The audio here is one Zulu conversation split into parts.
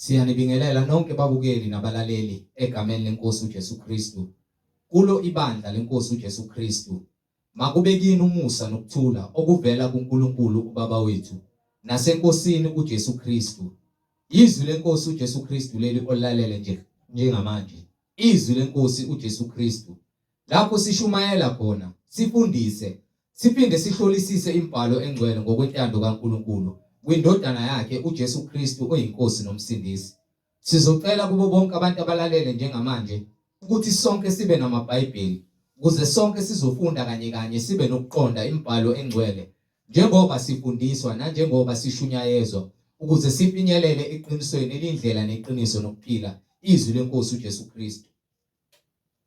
Siyanibingelela nonke babukeli nabalaleli egameni leNkosi uJesu Kristu. Kulo ibandla leNkosi uJesu Kristu, makube kini umusa nokuthula okuvela kuNkulunkulu uBaba wethu naseNkosini uJesu Kristu. Izwi leNkosi uJesu Kristu leli olalele nje njengamanje. Izwi leNkosi uJesu Kristu. Lapho sishumayela khona, sifundise, siphinde sihlolisise imibhalo engcwele ngokwentando kaNkulunkulu kwiNdodana yakhe uJesu Kristu oyiNkosi noMsindisi. Sizocela kubo bonke abantu abalalele njengamanje ukuthi sonke sibe namaBhayibheli ukuze sonke sizofunda kanye kanye sibe nokuqonda imibhalo engcwele njengoba sifundiswa nanjengoba sishunyayezwa ukuze sifinyelele eqinisweni elindlela neqiniso nokuphila izwi leNkosi uJesu Kristu.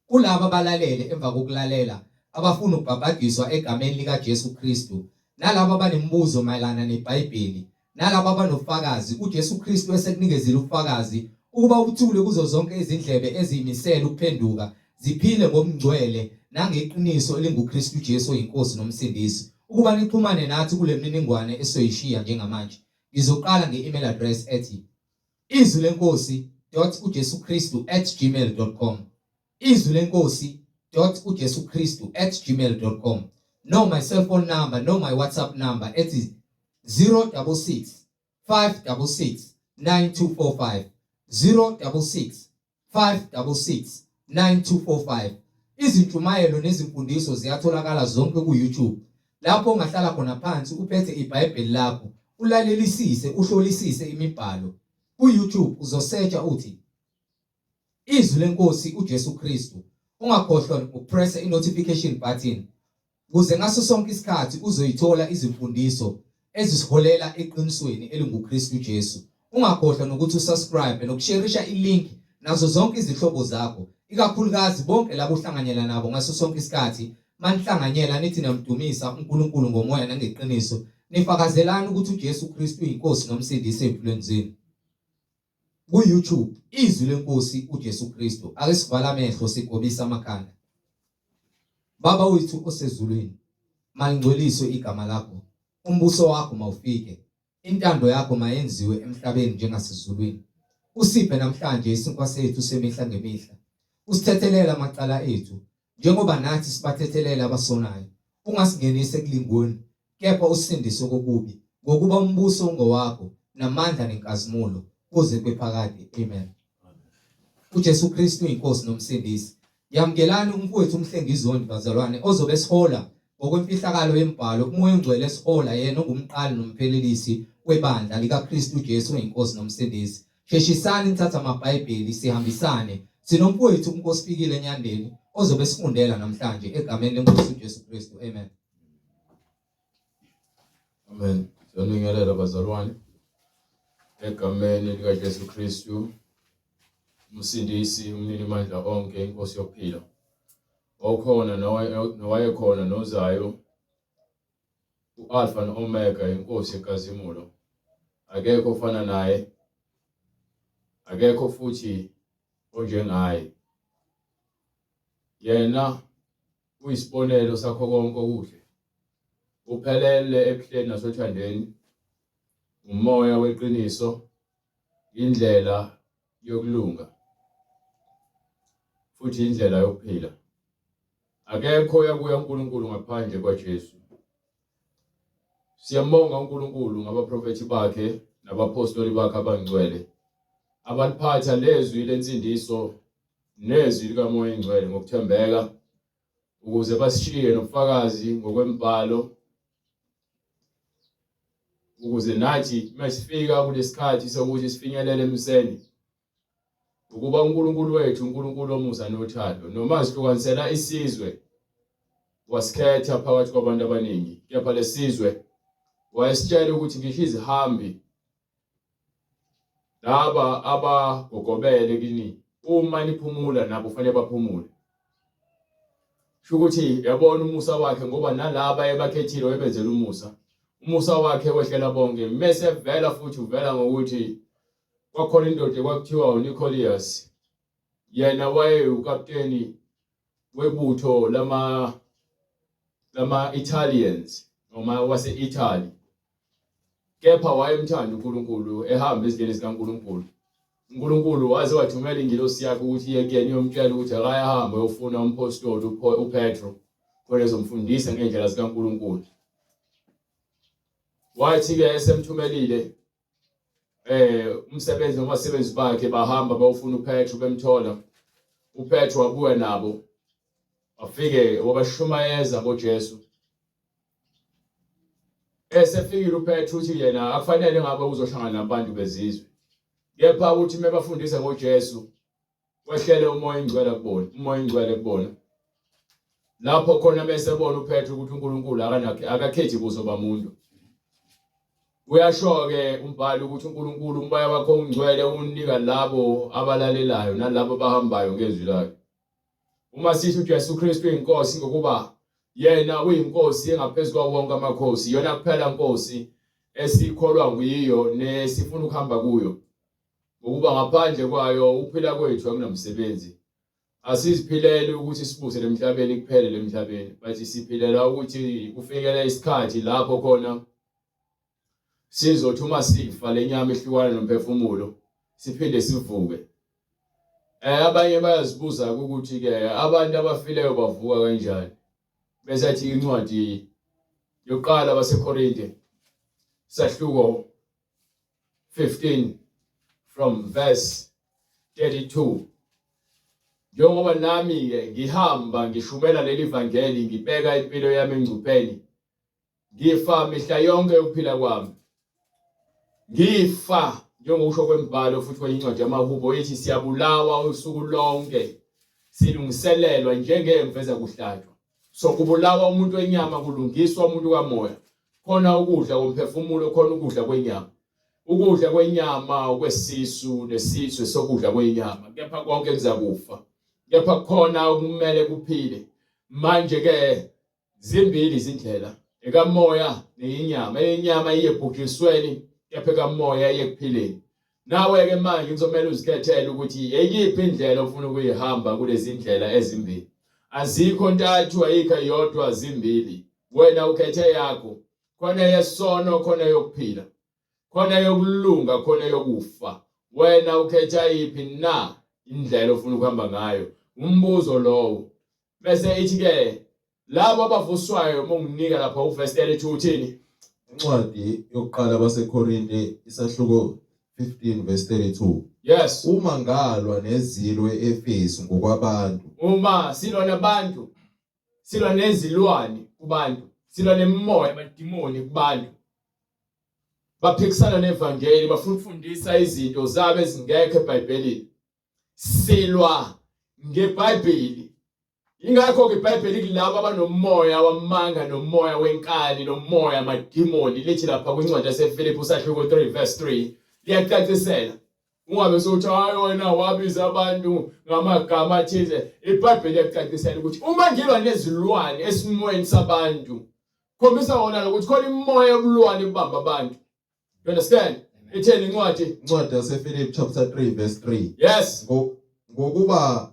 Kulabo abalalele emva kokulalela abafuna ukubhabhadiswa egameni likaJesu Kristu, nalabo abanemibuzo mayelana neBhayibheli, nalabo abanofakazi, uJesu Kristu esekunikezile ubufakazi ukuba uthule kuzo zonke izindlebe eziyimisele ukuphenduka ziphile ngobungcwele nangeqiniso elinguKristu Jesu oyiNkosi noMsindisi, ukuba nixhumane nathi kule mininingwane esizoyishiya njengamanje. Ngizoqala nge-email address ethi Izwi lenkosi dot uJesu Kristu at gmail dot com Izwi lenkosi dot uJesu Kristu at gmail dot com no my cell phone number no my WhatsApp number ethi 066 566 9245 066 566 9245 Izintshumayelo nezimfundiso ziyatholakala zonke ku-YouTube lapho ungahlala khona phansi uphethe iBhayibheli lakho ulalelisise uhlolisise imibhalo ku-YouTube uzosearcha uthi Izwi leNkosi uJesu Kristu ungakhohlwa ukupressa i-notification button Ukuze ngaso sonke isikhathi uzoyithola izimfundiso ezisiholela eqinisweni elinguKristu Jesu. Ungakhohlwa nokuthi usubscribe nokusherisha ilink nazo zonke izihlobo zakho, ikakhulukazi bonke labo ohlanganyela nabo ngaso sonke isikhathi. Manihlanganyela nithi niyamdumisa uNkulunkulu ngomoya nangeqiniso, nifakazelani ukuthi uJesu Kristu uyiNkosi noMsindisi ezimpilweni zenu. Ku-YouTube, Izwi leNkosi uJesu Kristu. Ake sivale amehlo sigobise amakhanda. Baba wethu osezulwini, malingcweliswe igama lakho. Umbuso wakho mawufike. Intando yakho mayenziwe emhlabeni njengasezulwini. Usiphe namhlanje isinkwa sethu semihla ngemihla. Usithethelele amacala ethu njengoba nathi sibathethelela abasonayo. Ungasingenisi ekulingweni, kepha usisindise kokubi, ngokuba umbuso ungowakho, namandla nenkazimulo, kuze kube phakade. Amen. UJesu Kristu uyiNkosi noMsindisi. Yamukelani umfowethu uMhlengi Zondi bazalwane ozobe esihola ngokwemfihlakalo yemibhalo uMoya oNgcwele esihola yena ongumqali nomphelelisi webandla likaKristu Jesu oyiNkosi noMsindisi. Sheshisani nithathe amaBhayibheli sihambisane. Sinomfowethu uNkosifikile Nyandeni ozobe esifundela namhlanje egameni leNkosi uJesu Kristu. Amen. Amen. Siyanibingelela bazalwane egameni likaJesu Kristu uMsindisi umninimandla onke inkosi yokuphila. Okhona nowayekhona nozayo u-Alfa no-Omega inkosi yenkazimulo. Akekho ofana naye. Akekho futhi onjengaye. Yena Uyisibonelo sakho konke okuhle. Uphelele ebuhleni nasothandweni. Umoya weqiniso, indlela yokulunga futhi indlela yokuphila. Akekho oyakuya uNkulunkulu ngaphandle kwaJesu. Siyambonga uNkulunkulu ngabaprofethi bakhe nabapostoli bakhe abangcwele abaliphatha lezwi lensindiso nezwi likaMoya oNgcwele ngokuthembeka ukuze basishiye nobufakazi ngokwembhalo ukuze nathi masifika kulesikhathi sokuthi sifinyelele emseni ukuba uNkulunkulu wethu uNkulunkulu omusa nothando noma sihlukanisela isizwe wasikhetha phakathi kwabantu abaningi kepha lesizwe wayesitshela ukuthi ngisho izihambi Laba abagogobele kini uma niphumula nabo kufanele baphumule. Sho ukuthi yabona umusa wakhe ngoba nalaba ebakhethile webenzela umusa. Umusa wakhe wehlela bonke. Mese vela futhi uvela ngokuthi kwakhona indoda kwakuthiwa uNicolius. Yena wayewukapteni webutho lama lama Italians noma wase-Italy. Kepha wayemthanda uNkulunkulu ehamba ezindleleni zikaNkulunkulu. uNkulunkulu waze wathumela ingilosi yakhe ukuthi iye kuyena iyomtshela ukuthi akayahambe uyofuna umphostoli uPetro khona ezomfundisa ngendlela zikaNkulunkulu. Wathi-ke esemthumelile umsebenzi nabasebenzi bakhe bahamba bayofuna uPetro bemthola. UPetro wabuya nabo wafike wabashumayeza ngoJesu. Esefikile uPetru uthi yena akufanele ngabe uzohlangana nabantu bezizwe. Kepha uthi mebafundisa ngoJesu wehlele umoya ingcwele kubona, umoya ingcwele kubona. Lapho khona bese bona uPetru ukuthi uNkulunkulu akanakhe akakhethi buso bamuntu. Uyasho-ke umbhali ukuthi uNkulunkulu umoya wakho ungcwele unika labo abalalelayo nalabo abahambayo ngezwi lakhe. Uma sithi uJesu Kristu uyinkosi ngokuba yena uyinkosi engaphezu kwawo wonke amakhosi, iyona kuphela nkosi esikholwa nguyiyo nesifuna ukuhamba kuyo. Ngokuba ngaphandle kwayo ukuphila kwethu akunamsebenzi. Asiziphileli ukuthi sibuse lemhlabeni kuphele lemhlabeni, but siphilela ukuthi kufikele isikhathi lapho khona Sizothi uma sifa lenyama ihlukane nomphefumulo siphinde sivuke. Abanye bayazibuza ukuthi ke abantu abafileyo bavuka kanjani. Bese athi incwadi yokuqala baseKorinte sahluko 15 from verse 32 Njengoba nami ke ngihamba ngishumela leli vangeli ngibeka impilo yami engcupheni Ngifa mihla yonke yokuphila kwami. Ngifa njengokusho kwembhalo futhi kwenye incwadi yamahubo ithi siyabulawa usuku lonke silungiselelwa njengemvu ezakuhlatshwa. So kubulawa umuntu wenyama kulungiswa umuntu kamoya. Khona ukudla komphefumulo khona ukudla kwenyama. Ukudla kwenyama okwesisu nesizwe sokudla kwenyama kepha konke kuzakufa. Kepha khona okumele kuphile. Manje ke Zimbili izindlela, ekamoya neyenyama. Eyenyama iye ebhujisweni, kepha ekamoya iye ekuphileni. Nawe-ke manje kuzomele uzikhethele ukuthi eyiphi indlela ofuna ukuyihamba kulezi ndlela ezimbili. Azikho ntathu, ayikho eyodwa, zimbili. Wena ukhethe yakho. Khona yesono, khona yokuphila. Khona yokulunga, khona yokufa. Wena ukhetha yiphi na indlela ofuna ukuhamba ngayo? Umbuzo lowo. Bese ithi ke labo abavuswayo uma unginika lapha uverse 32 uthini? Incwadi yokuqala baseKorinte isahluko 15 verse 32. Yes. Uma ngalwa nezilo e-Efesu ngokwabantu. Uma silwa nabantu, silwa nezilwane kubantu, silwa nemimoya amadimoni kubantu. Baphikisana nevangeli, bafuna ukufundisa izinto zabo ezingekho eBhayibhelini. Silwa ngeBhayibheli. Ingakho ke iBhayibheli kulabo abanomoya wamanga nomoya wenkani nomoya amadimoni lithi lapha kwincwadi yaseFilipi usahluko 3 verse 3 liyacacisela. Ungabe sokuthi hayi wena wabiza abantu ngamagama athize. IBhayibheli liyacacisela ukuthi uma ngilwa nezilwane esimweni sabantu khombisa wona lokuthi khona imoya yobulwane kubamba abantu. You understand? Itheni incwadi? Incwadi yaseFilipi chapter 3 verse 3. Yes. Ngokuba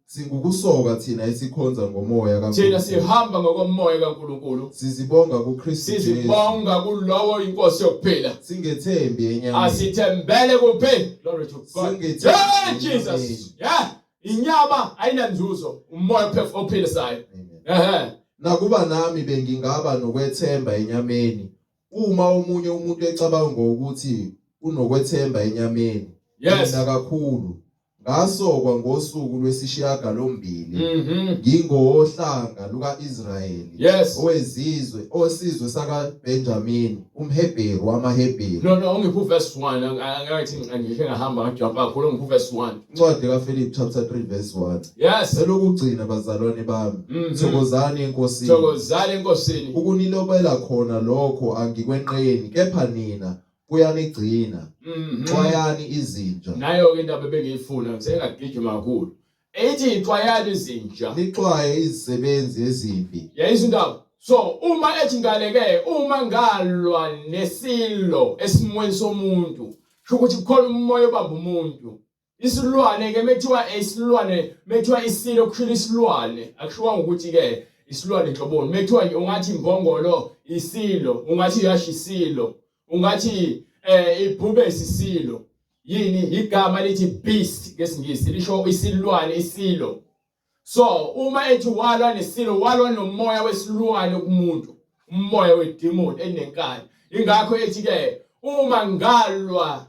singukusoka thina esikhonza ngomoya kaNkulunkulu. Thina sihamba ngokomoya kaNkulunkulu. Sizibonga kuKristu Jesu. Sizibonga kulowo inkosi yokuphila. Singethembi enyameni. Asithembele kuphi? Glory to God. Yeah, Jesus. Yeah. Inyama ayinanzuzo, umoya ophilisayo. Ehe. Nakuba nami bengingaba nokwethemba enyameni, Uma omunye umuntu ecabanga ukuthi unokwethemba enyameni, Yes. mina kakhulu ngasokwa ngosuku lwesishiyagalombili ngingowohlanga luka-Israyeli Yes. owezizwe owesizwe sakaBenjamini umHebheru wamaHebheru. No no ungiphe uverse 1 angathi ngisho ngahamba ngajumpa kakhulu ungiphe uverse 1. Incwadi kaFilipi chapter 3 verse 1. Yes. Elokugcina bazalwane bami, Mhm. thokozani eNkosini. Thokozani eNkosini. Ukunilobela khona lokho angikwenqeni, kepha nina kuyanigcina. Xwayani izinja. Nayo ke indaba ebengiyifuna sengagijima kakhulu. Ethi xwayani izinja. Nixwaye izisebenzi ezimbi. Yayizwa indaba. So uma ethi ngaleke uma ngalwa nesilo esimweni somuntu, sho ukuthi kukhona umoya obamba umuntu. Isilwane ke methiwa isilwane methiwa isilo kusho isilwane akushiwanga ukuthi ke isilwane nhloboni methiwa nje ungathi imbongolo isilo ungathi yasho isilo ungathi ibhubesi isilo. Yini igama lithi beast ngesingisi lisho isilwane isilo. So uma ethi walwa nesilo walwa nomoya wesilwane kumuntu, umoya wedemon elinenkani. Ingakho ethi ke uma ngalwa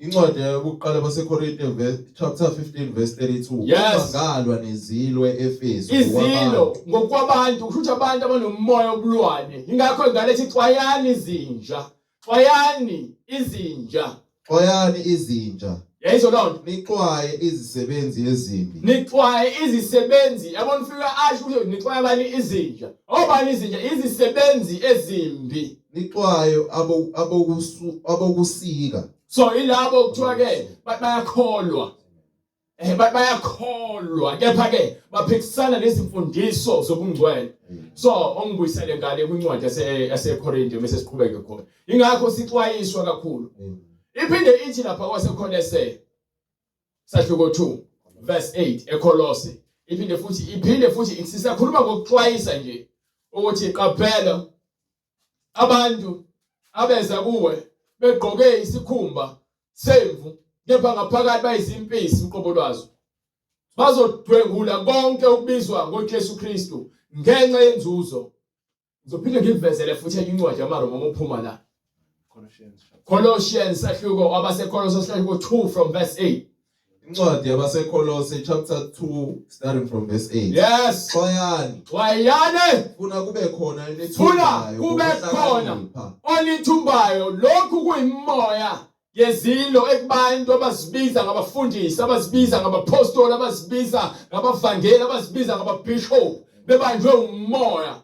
Incwadi yokuqala baseKorinte chapter 15 verse 32. Yes. Ngalwa nezilo eEfesu. Izilo ngokwabantu kusho ukuthi abantu abanomoya obulwane. Ingakho ngalethi xwayani izinja. Xwayani izinja. Xwayani izinja. Yayizwa loo nto. Nixwaye izisebenzi ezimbi. Nixwaye izisebenzi. Yabona ufika asho ukuthi nixwaye bani izinja. Obani izinja? Izisebenzi ezimbi. Nixwaye abo abokusu abokusika. So ilabo kuthiwa ke bayakholwa. Eh bayakholwa kepha ke baphikisana nezimfundiso zobungcwele. So ongibuyisele ngale kwincwadi yase yaseKorinte bese siqhubeke khona. Ingakho sixwayiswa kakhulu. Iphinde ithi lapha kwaseKolose sahluko 2 verse 8 eKolose. Iphinde futhi iphinde futhi sisakhuluma ngokuxwayisa nje ukuthi qaphela abantu abeza kuwe begqoke isikhumba semvu kepha ngaphakathi bayizimpisi uqobo lwazo bazodwengula konke okubizwa ngoJesu Kristu ngenxa yenzuzo ngizophinde ngikuvezele futhi enye incwadi yamaRoma uma uphuma la Colossians sahluko abaseKolose sahluko 2 from verse 8 Incwadi yabaseKolose chapter 2 starting from verse 8. Yes. Xwayani. Xwayani. Funa kube khona Funa kube khona onithumbayo lokhu kuyimoya yezilo ekubantu abazibiza ngabafundisi abazibiza ngabapostoli abazibiza ngabavangeli abazibiza ngababishop bebanjwe umoya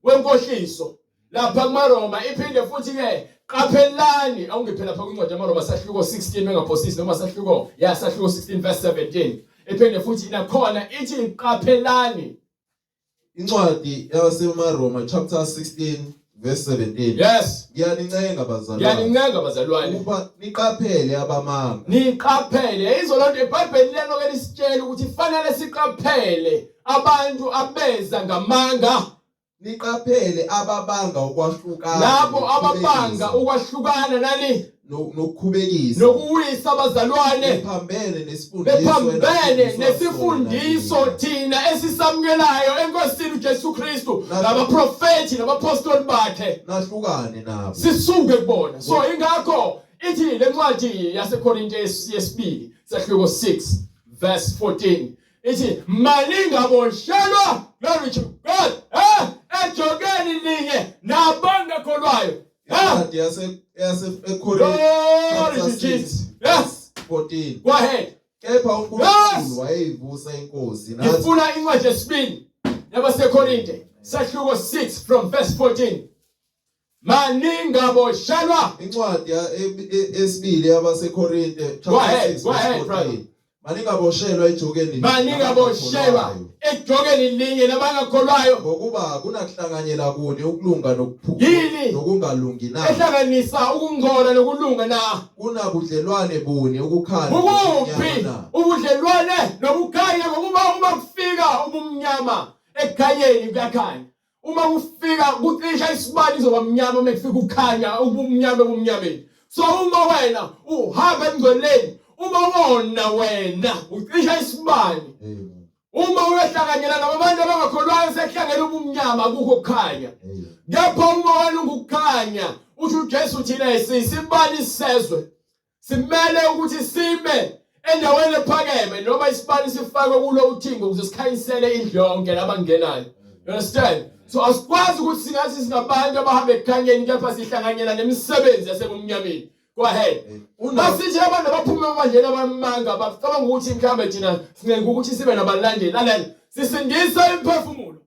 wenkohliso lapha kumaRoma iphinde futhi ke qaphelani awungiphe lapha kwincwadi yamaRoma sahluko 16 mengaphosisi noma sahluko ya sahluko 16 verse 17 iphinde futhi nakhona ithi qaphelani Incwadi yaseMaroma chapter 16 verse 17. Yes. Ngiyanincenga bazalwane. Ngiyanincenga bazalwane. Ukuba niqaphele abamanga. Niqaphele. Izolo nto iBhayibheli lelo ke lisitshela ukuthi fanele siqaphele abantu abeza ngamanga. Niqaphele ababanga ukwahlukana. Lapho ababanga ukwahlukana nani? Nokukhubekisa. Nokuwisa abazalwane. Bephambene nesifundiso. Bephambene nesifundiso thina esisamukelayo eNkosini uJesu Kristu nabaprofethi nabapostoli bakhe. Nahlukane nabo. Sisuke kubona. So ingakho ithi lencwadi yaseKorinte yesibili sahluko 6 verse 14 ithi malingaboshelwa glory to God eh ejokeni linye nabangakholwayo Incwadi yase yase eKorinte glory to Jesus yes 14 go ahead Kepha uNkulunkulu wayeyivusa inkosi nathi ngifuna incwadi yesibili yabaseKorinte sahluko 6 from verse 14 Maningaboshelwa. Incwadi esibili yabaseKorinte chapter 6 Go ahead, brother. Maningaboshelwa ejokeni. Maningaboshelwa ejokeni linye nabangakholwayo. Ngokuba kunakuhlanganyela kuni ukulunga nokuphuka nokungalungi na. Ehlanganisa ukungcola nokulunga na. Kunabudlelwane buni ukukhanya. Ukuphi ubudlelwane nokukhanya ngokuba uma kufika ubumnyama ekukhanyeni kuyakhanya. Uma kufika kucisha isibani izoba mnyama uma kufika ukukhanya ubumnyama ebumnyameni. So uma wena uhamba emngcweleni uma wona wena ucisha isibani. Uma uyohlanganyela nabantu abangakholwayo sekuhlangene ubumnyama akukho kukhanya. Kepha uma wena ungukukhanya usho uJesu thina sisibani sezwe. Simele ukuthi sime endaweni ephakeme noma isibani sifakwe kulo uthingo ukuze sikhanyisele indlu yonke labangenayo. You understand? So asikwazi ukuthi singathi singabantu abahamba ekukhanyeni kepha sihlanganyela nemisebenzi yasebumnyameni. Go ahead. Basithi abantu abaphuma emabandleni abamanga bacabanga ukuthi mhlawumbe thina singeke ukuthi sibe nabalandeli. Lalela, sisindisa imiphefumulo.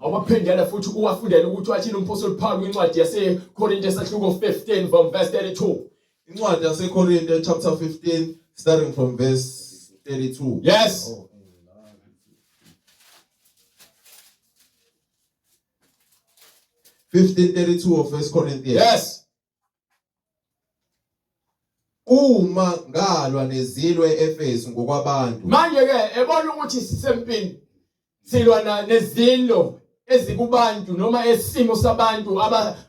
Awubaphindela futhi uwafundele ukuthi wathini umphostoli Paul kwincwadi yaseKorinte esahluko 15 from verse 32. Incwadi yaseKorinte chapter 15 starting from verse 32. Yes. Oh. 15:32 of First Corinthians. Yes. Uma ngalwa nezilo eEfesu ngokwabantu. Manje ke ebona ukuthi sisempini silwa nezilo ezikubantu noma esimo sabantu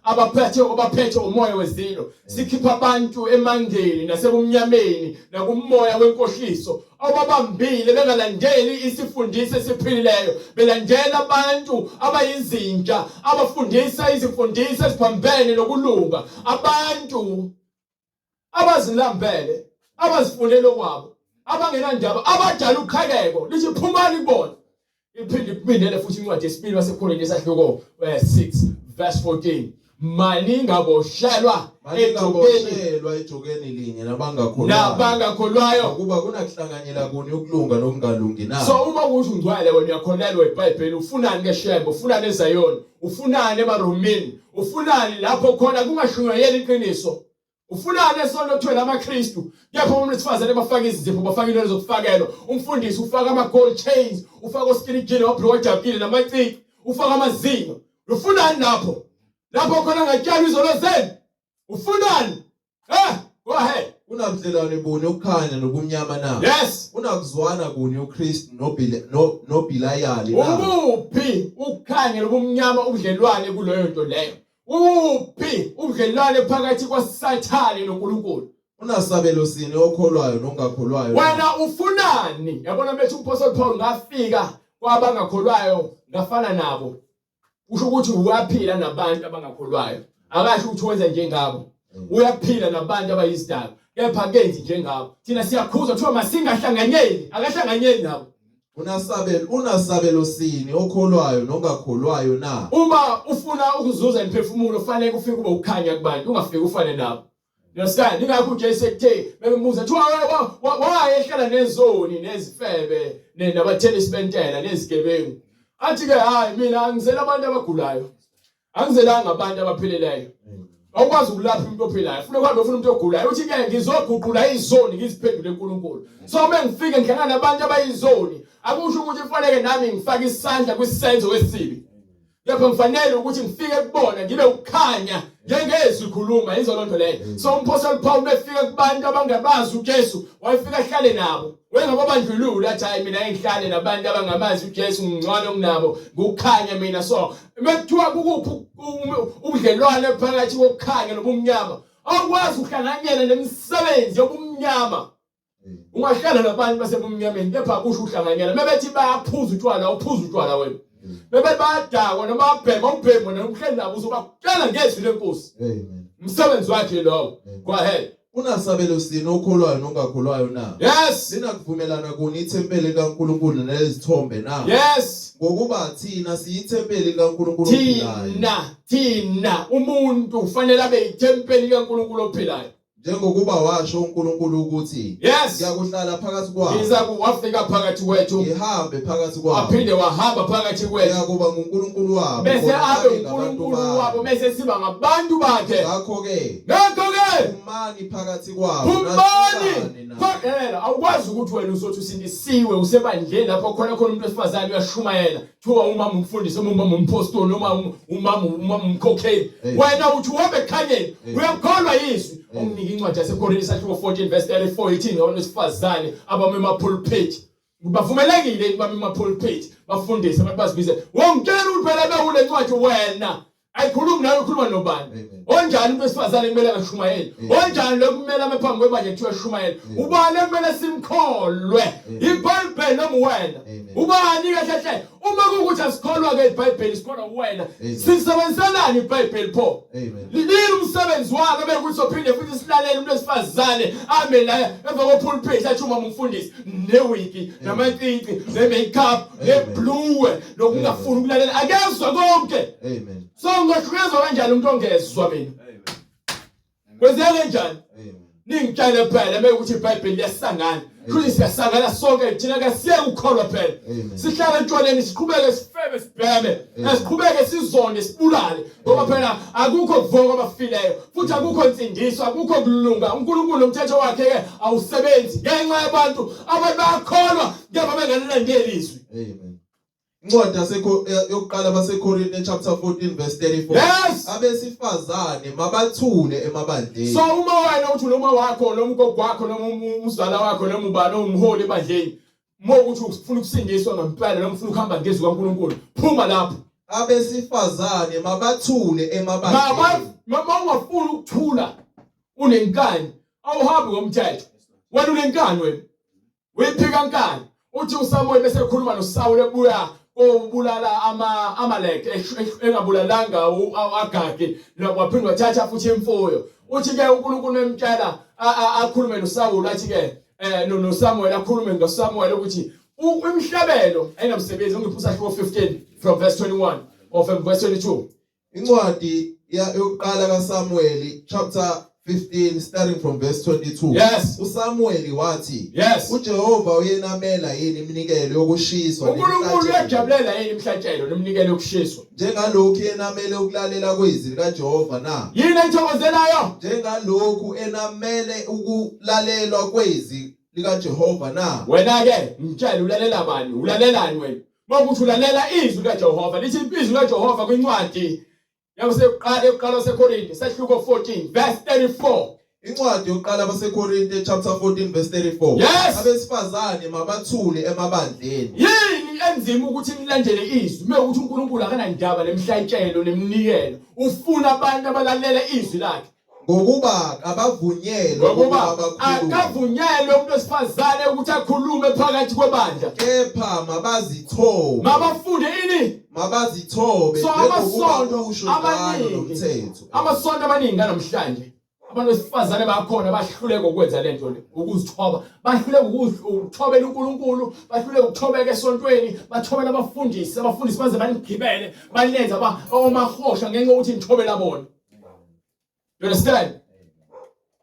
abaphethe abaphethe umoya wezilo sikhipha abantu emangeni nasebumnyameni nakumoya wenkohliso ababambile bengalandeli isifundiso esiphilileyo belandela abantu abayizinja abafundisa izimfundiso eziphambene nokulunga abantu abazilambele abazifunela okwabo abangenandaba abadala uqhekeko lithi phumani kubona iphinde iphindele futhi incwadi yesibili waseKorinte isahluko 6 eh, verse 14 maningaboshelwa ejokeni ejokeni linye nabangakholwayo nabangakholwayo ngokuba kunakuhlanganyela kuni ukulunga nokungalungi na so uma ukuthi ungcwele wena uyakholelwa iBhayibheli ufunani keshembe ufunani eZayoni ufunani emaromini ufunani lapho khona kungashunyayeli iqiniso Ufunani esonto kuthiwe lamaKristu kepha umuntu wesifazane bafaka izizipho bafaka into zokufakelwa umfundisi ufaka ama gold chains ufaka oskinijini wabhluka wajabulile namacici ufaka amazinyo ufunani lapho lapho khona ngatshalwa izono zenu ufunani eh go ahead Unabudlelwane buni ukukhanya nobumnyama na? Yes. Unakuzwana kuni uKristu noBilayali na? Ukuphi ukukhanya nobumnyama ubudlelwane kuleyo nto leyo? Uphi ubudlelwane phakathi kwaSathane noNkulunkulu? Unasabelo sini okholwayo nongakholwayo? Wena ufunani? Yabona bethi uMphostoli Paul ngafika kwabangakholwayo ngafana nabo. Usho ukuthi uyaphila nabantu abangakholwayo. Akasho ukuthi wenza njengabo. Uyaphila nabantu abayizidalwa. Kepha kenzi njengabo. Thina siyakhuza kuthiwa masingahlanganyeli, akahlanganyeli nabo. Unasabelo unasabelo sini okholwayo nongakholwayo na? Uma ufuna ukuzuza imiphefumulo fanele ufike ube ukukhanya kubantu ungafiki ufane nabo. Understand? Ingakho uJesu ekuthe bembuza kuthiwa wayehlala nezoni nezifebe nabathelisi bentela nezigebengu. Athi ke hayi mina angizela abantu abagulayo. Angizelanga abantu abaphilileyo. Awukwazi ukulapha umuntu ophilayo. Funa uhambe ufuna umuntu ogulayo. Uthi ke ngizoguqula izoni ngiziphendule kuNkulunkulu. So uma ngifike ngihlangana nabantu abayizoni, akusho ukuthi kufanele nami ngifake isandla kwisenzo esibi. Kepha ngifanele ukuthi ngifike kubona ngibe ukukhanya njengezwi khuluma yizo lonto leyo. So umphostoli Paul befika kubantu abangabazi uJesu, wayefika ahlale nabo. Wengababandlululi athi hayi mina engihlale nabantu abangamazi uJesu ngingcono kunabo, ngukukhanya mina so Mekuthiwa kukuphi ubudlelwane phakathi kokukhanya nobumnyama? Awukwazi ukuhlanganyela nemisebenzi yobumnyama. Ungahlala nabantu basebumnyameni kepha akusho uhlanganyela. Mebethi bayaphuza utshwala, awuphuza utshwala wena. Bebe bayadakwa noma babhema ubhema wena uhleli nabo uzobakutshela ngezwi lenkosi. Amen. Umsebenzi wakhe lowo. Go ahead. Unasabelo sini okholwayo nongakholwayo na? Yes. Linakuvumelana kuni ithempeli likaNkulunkulu nelezithombe na? Yes. Ngokuba thina siyithempeli likaNkulunkulu ophilayo. Thina, thina umuntu ufanele abe yithempeli likaNkulunkulu ophilayo. Njengokuba washo uNkulunkulu ukuthi Yes. ngiyakuhlala phakathi kwabo. Ngizakuwafika phakathi kwethu. Ngihambe phakathi kwabo. Waphinde wahamba phakathi kwethu. Ngiyakuba nguNkulunkulu wabo. Bese bona abe babe ngabantu uNkulunkulu bami. wabo bese siba ngabantu bakhe. Ngakho-ke Ngakho-ke phumani phakathi kwabo. Phumani nahlukane nabo. phakela awukwazi ukuthi wena uzothi usindisiwe usebandleni lapho khona khona umuntu wesifazane uyashumayela Kuthiwa umama umfundisi noma umama umpostoli noma umama umama umkhokheli. Wena uthi uhambe ekukhanyeni. Uyakholwa yizwi. Unginike incwadi yaseKorinte isahluko 14 verse 34 ithi ngabantu besifazane abame emapulpit. Bavumelekile yini bame emapulpit bafundise abantu bazibize. Wongitshela ukuthi phela bewule ncwadi wena ayikhulumi nawe ukhuluma nobani onjani umuntu wesifazane kumele angashumayeli onjani lo kumele ame phambi kwebandla kuthiwa shumayela ubani ekumele simkholwe ibhayibheli noma wena ubani kahle hle uma kuwukuthi asikholwa ke ibhayibheli sikholwa wena sisebenziselani ibhayibheli pho lilini umsebenzi walo bekuthi sophinde futhi silalele umuntu wesifazane ame la emva kopulpit athi umama umfundisi newigi namacici ne-makeup nebluwe nokungafuni ukulalela akezwa konke amen so ngahlukezwa kanjani umuntu ongezwa mina kwenzeka kanjani ningitshele phela mekuthi iBhayibheli liyasangana futhi siyasangana sonke thina ke siye ukukholwa phela sihlale etshwaleni siqhubeke sifebe sibheme siqhubeke sizonde sibulale ngoba phela akukho kuvuka kwabafileyo futhi akukho nsindiso akukho kulunga uNkulunkulu nomthetho wakhe ke awusebenzi ngenxa yabantu abantu bayakholwa kepha bengalandeli izwi amen Incwadi yokuqala baseKorinte chapter 14 verse 34. Yes. Abesifazane mabathule emabandleni. So uma wena uthi noma wakho noma ugogo wakho noma umzala wakho noma ubani owumholi ebandleni uma ukuthi ufuna ukusindiswa ngempela noma ufuna ukuhamba ngezwi kaNkulunkulu phuma lapho. Abesifazane mabathule emabandleni. Mama ungafuni ukuthula unenkani awuhambi ngomthetho. Wena unenkani wena. Uyiphika nkani. Uthi uSamuel bese ekhuluma noSawule ebuya kobulala ama Amalek engabulalanga uAgagi waphinde wathatha futhi imfuyo. Uthi ke uNkulunkulu emtshela akhulume noSawule athi ke eh noSamuel akhulume ngoSamuel ukuthi Umhlabelo ayinamsebenzi ungiphusa hluko 15 from verse 21 or from verse 22. Incwadi yokuqala kaSamueli chapter 15 starting from verse 22. Yes. USamueli wathi, Yes. uJehova uyenamela yini iminikelo yokushiswa uNkulunkulu nemihlatshelo? uyajabulela yini imihlatshelo neminikelo yokushiswa? Njengalokhu yenamele ukulalela kwezwi likaJehova na? Yini ayithokozelayo? Njengalokhu enamele ukulalelwa kwezwi likaJehova na? Wena ke ngitshele ulalela bani? Ulalelani wena? Mawukuthi ulalela izwi likaJehova, lithi izwi likaJehova kwincwadi yakusekuqala ekuqala waseKorinte sahluko 14 verse 34. Incwadi yokuqala baseKorinte chapter 14 verse 34. Yes. Abesifazane mabathule emabandleni. Yini enzima ukuthi nilandele izwi? Uma ukuthi uNkulunkulu akanandaba nemhlatshelo neminikelo, ufuna abantu abalalela izwi lakhe. Ngokuba kabavunyelwe Ngokuba ukuba bakhulume, akavunyelwe umuntu wesifazane ukuthi akhulume phakathi kwebandla. kepha mabazithobe, Mabafunde ini? mabazithobe So njengokuba amasonto kusho njalo amaningi nomthetho. amasonto amaningi namhlanje abantu besifazane bakhona bahluleka ukwenza lento le ukuzithoba bahluleka ukuthobela uNkulunkulu bahluleka ukuthobeka esontweni bathobela abafundisi abafundisi baze banigibele balenza ba omahosha ngenxa yokuthi nithobela bona. You understand?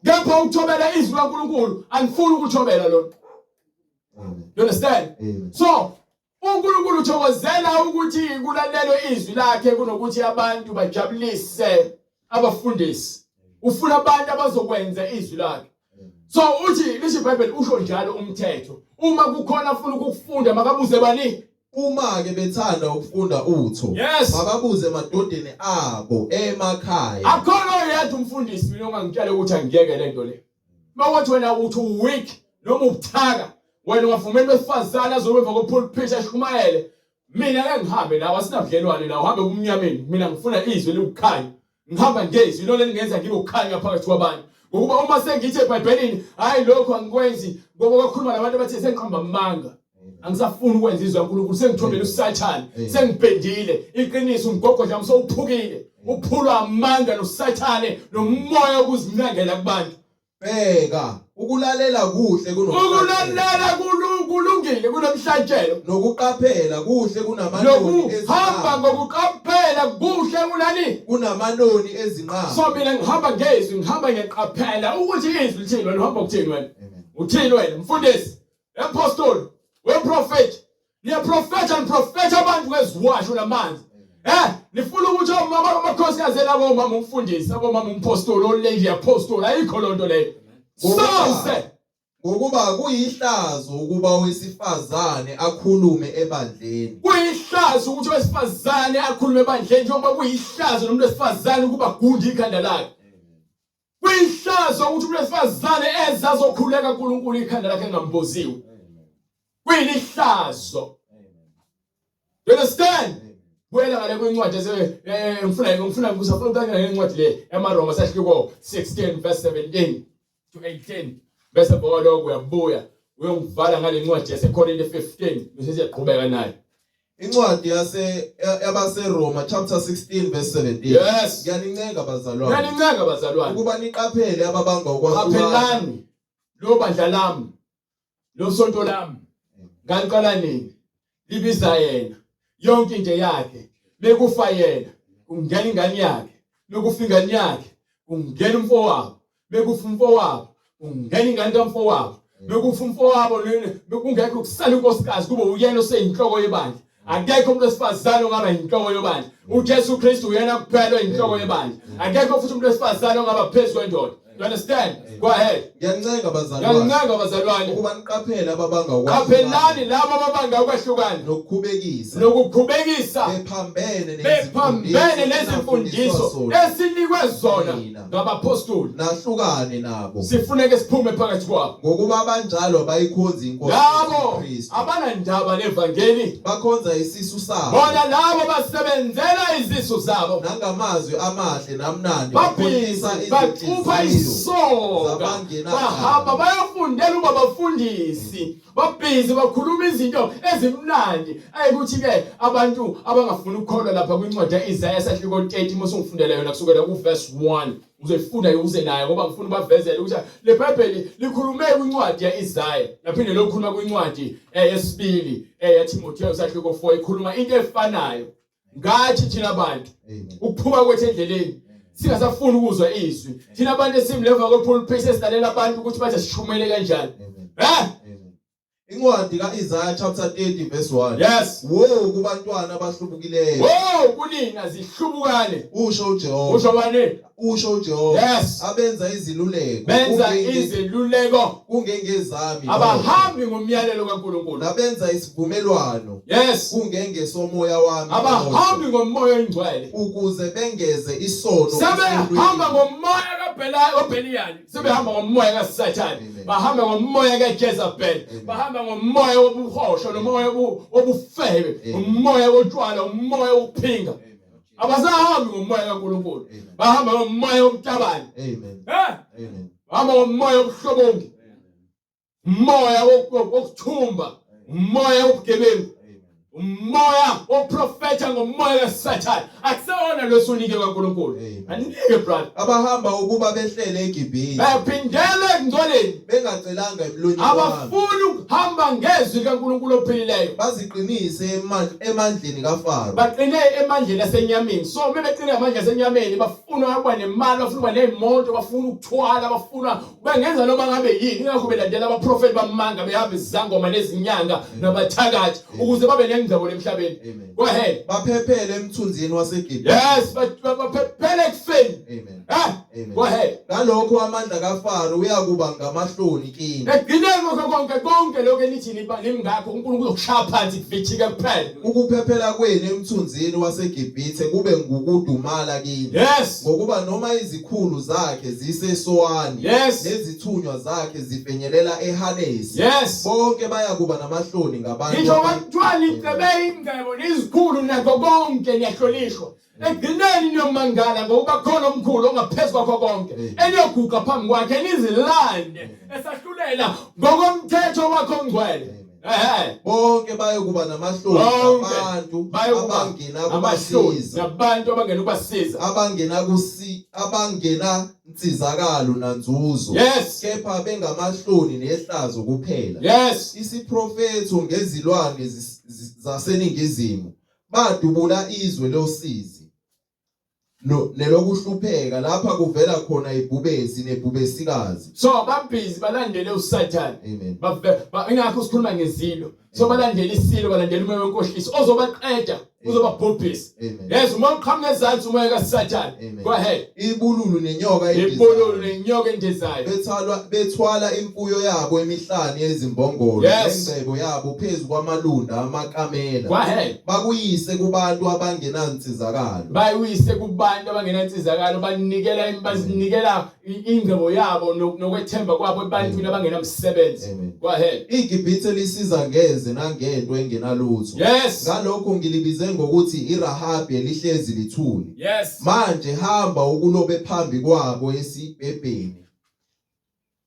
Kepha ukuthobela izwi likaNkulunkulu anifuni ukuthobela lona. You understand? Amen. So uNkulunkulu uthokozela ukuthi kulalelwe izwi lakhe kunokuthi abantu bajabulise abafundisi. Ufuna abantu abazokwenza izwi lakhe. So uthi lisho iBhayibheli usho njalo umthetho. Uma kukhona afuna ukufunda makabuze bani? Uma-ke bethanda ukufunda utho, Yes. mababuze emadodeni abo emakhaya. Akhona oyedwa umfundisi mina ongangitshela ukuthi angiyeke lento le. Mawuthi wena uthi weak noma ubuthaka wena ungavumeli besifazane azobe emva kwepulpit ashumayele. Mina ke ngihambe nawe asinabudlelwane nawe uhambe kumnyameni mina ngifuna izwi elikukhanya. Ngihamba ngezwi lona elingenza ngibe ukukhanya phakathi kwabantu. Ngokuba uma sengithi eBhayibhelini hayi lokho angikwenzi ngoba kwakhuluma nabantu abathe sengiqamba amanga. Angisafuni ukwenza izwi kaNkulunkulu sengithobela uSathane sengibhendile iqiniso umgogodla wami sowuphukile uphulwa amanga noSathane nomoya wokuzincengela kubantu. Bheka, ukulalela kuhle kunomhlatshelo. Ukulalela kulungile kunomhlatshelo. Nokuqaphela kuhle kunamanoni ezinqaba. Nokuhamba ngokuqaphela kuhle kunani? Kunamanoni ezinqaba. So mina ngihamba ngezwi, ngihamba ngiqaphela ukuthi izwi lithini wena uhamba ukuthini wena? Uthini wena mfundisi? Apostoli, weprofeti. Niyaprofetha niprofetha abantu ngeziwasho namanzi. Eh, nifuna ukuthi omama amakhosikazi elabo omama umfundisi, abomama umpostoli, olady apostle, ayikho lonto leyo. Sose Ngokuba kuyihlazo ukuba owesifazane akhulume ebandleni. Kuyihlazo ukuthi owesifazane akhulume ebandleni njengoba kuyihlazo nomuntu wesifazane ukuba gundi ikhanda lakhe. Kuyihlazo ukuthi umuntu wesifazane eze azokhuleka kuNkulunkulu ikhanda lakhe lingamboziwe. Kuyilihlazo. You understand? Buyela ngale kwincwadi ese eh, ngifuna ngifuna ngisafuna ukuthatha ngencwadi le emaRoma sahluko 16 verse 17 to 18 bese bheka lokho uyabuya uyongivala ngale ncwadi yaseKorinte 15 bese siyaqhubeka nayo. Incwadi yase yabaseRoma chapter 16 verse 17. Yes. Ngiyanincenga bazalwane. Ngiyanincenga bazalwane. Ukuba niqaphele ababanga ukwahlukana. Qaphelani lo bandla lami. Lo sonto lami. Ngaliqala nini? Libiza yena. Yonke into yakhe. Bekufa yena. Kungena ingane yakhe. Bekufa ingane yakhe. Kungena umfowabo. Bekufa umfowabo. Kungena ingane kamfowabo. Bekufa umfowabo bekungekho kusala unkosikazi kube uyena oseyinhloko yebandla. Akekho umuntu wesifazane ongaba yinhloko yobandla. UJesu Kristu uyena kuphela oyinhloko yebandla. Akekho futhi umuntu wesifazane ongaba phezu kwendoda. You understand? Go ahead. Ngiyancenga bazalwane. Ngiyancenga bazalwane. Ukuba niqaphele ababanga ukwahlukana. Qaphelani labo ababanga ukwahlukana. Nokukhubekisa. Nokukhubekisa. Bephambene bephambene nezimfundiso esinikwe zona ngabapostoli. Nahlukane nabo. Sifuneke siphume phakathi kwabo. Ngokuba abanjalo abayikhonzi inkosi. Labo abanandaba nevangeli. Bakhonza isisu sabo. Bona labo basebenzela izisu zabo. Nangamazwi amahle namnandi babhizi bacupha isoka bahamba bayofundela ukuba bafundisi babhizi bakhuluma izinto ezimnandi ayikuthi-ke abantu abangafuni ukukholwa lapha kwincwadi ya-Isaya sahluko 30 uma usungifundela yona kusukela ku-verse 1 uzoyifunda ke uze nayo ngoba ngifuna ubavezele ukuthi le Bhayibheli likhulume kwincwadi ya-Isaya laphinde lokhuluma kwincwadi yesibili yaThimotheyu sahluko 4 ikhuluma into efanayo ngathi thina bantu ukuphuma kwethu endleleni singasafuni ukuzwa izwi thina abantu esimleva kwepulpit esilalela abantu ukuthi bathi sishumele kanjani eh Incwadi kaIsaya chapter 30 verse 1. Yes. Woe kubantwana abahlubukileyo. Woe kunina zihlubukane. Usho uJehova. Usho bani? Usho uJehova. Yes. Abenza iziluleko. Benza iziluleko kungengezami. Abahambi ngomyalelo kaNkulunkulu. Nabenza isivumelwano. Yes. Kungengesomoya wami. Abahambi ngomoya oyingcwele. Ukuze bengeze isono. Sebehamba ngomoya kaBheliyali. Sebehamba ngomoya kaSathane. Bahamba ngomoya kaJezebel. Bahamba ngomoya wobuhosho nomoya wobufebe, umoya wotshwala, umoya wokuphinga. Abasahambi ngomoya kaNkulunkulu. Bahamba ngomoya womtabane. Amen. Eh? Amen. Bahamba ngomoya wobuhlobongi. Umoya wokuthumba, umoya wobugebengu. Umoya woprofetha ngomoya kaSathane. Akusewona lo sunike kaNkulunkulu. Anike brother. Abahamba ukuba behlele eGibhithe. Baphindela ekungcoleni. Bengacelanga emlonyeni wami. Abafuni ukuhamba ngezwi likaNkulunkulu ophilileyo. Baziqinise emandleni kaFaro. Baqine emandleni asenyameni. So uma beqine amandla asenyameni bafuna ukuba nemali, bafuna ukuba nezimoto, bafuna ukuthwala, bafuna bengenza noma ngabe yini. Ingakho belandela abaprofeti bamanga behamba izangoma nezinyanga nabathakathi ukuze babe nengcebo lemhlabeni. Go ahead. Baphephele emthunzini waseGibhithe. Yes, baphephele ekufeni. Amen. Eh? Amen. Go ahead. Ngalokho amandla kaFaro uyakuba ngamahloni kini. Ekugcineni kwakho konke konke lokho enithi nimngakho uNkulunkulu uzokushaya phansi kuvithike kuphela. Ukuphephela kwenu emthunzini waseGibhithe kube ngukudumala kini. Yes. Ngokuba noma izikhulu zakhe ziseSowani Yes. nezithunywa zakhe zifinyelela eHanesi. Yes. Bonke bayakuba namahloni ngabantu. Ngisho kwakuthiwa nicebe ingcebo nizikhulu nakho konke niyahlonishwa. Ekugcineni niyomangala ngokuba khona omkhulu ongaphezu kwakho konke eniyoguqa phambi kwakhe nizilande esahlulela ngokomthetho wakho ongcwele. Ehe. Bonke bayokuba namahloni Bonke abantu bayokuba abangena amahloni kubasiza nabantu abangena ukubasiza. abangena kusi abangena nsizakalo nanzuzo Yes. kepha bengamahloni nehlazo kuphela. Yes. Isiprofetho ngezilwane zaseningizimu badubula izwe losizi no nelokuhlupheka lapha kuvela khona ibhubesi nebhubesikazi. So babhizi balandele uSathane. Amen. Ingakho sikhuluma ngezilo. So balandele isilo balandele umoya wenkohliso ozobaqeda uzobabhubhisa. Amen. Yes, uma uqhamuka ezansi umoya kaSathane. Amen. Go ahead. Ibululu nenyoka Ibululu nenyoka endizayo. Bethwala bethwala imfuyo yabo emihlane yezimbongolo Yes. nengcebo yabo phezu kwamalunda amakamela. Go ahead. Bakuyise kubantu abangenansizakalo. Bayuyise kubantu abangenansizakalo banikela bazinikela ingcebo yabo nokwethemba kwabo ebantwini abangenamsebenzi. Amen. Go ahead. IGibhithe lisiza ngeze nangento engenalutho. Yes. Ngalokho ngilibize ngokuthi iRahabi elihlezi lithuli. Yes. Manje hamba ukulobe phambi kwabo esibhebheni.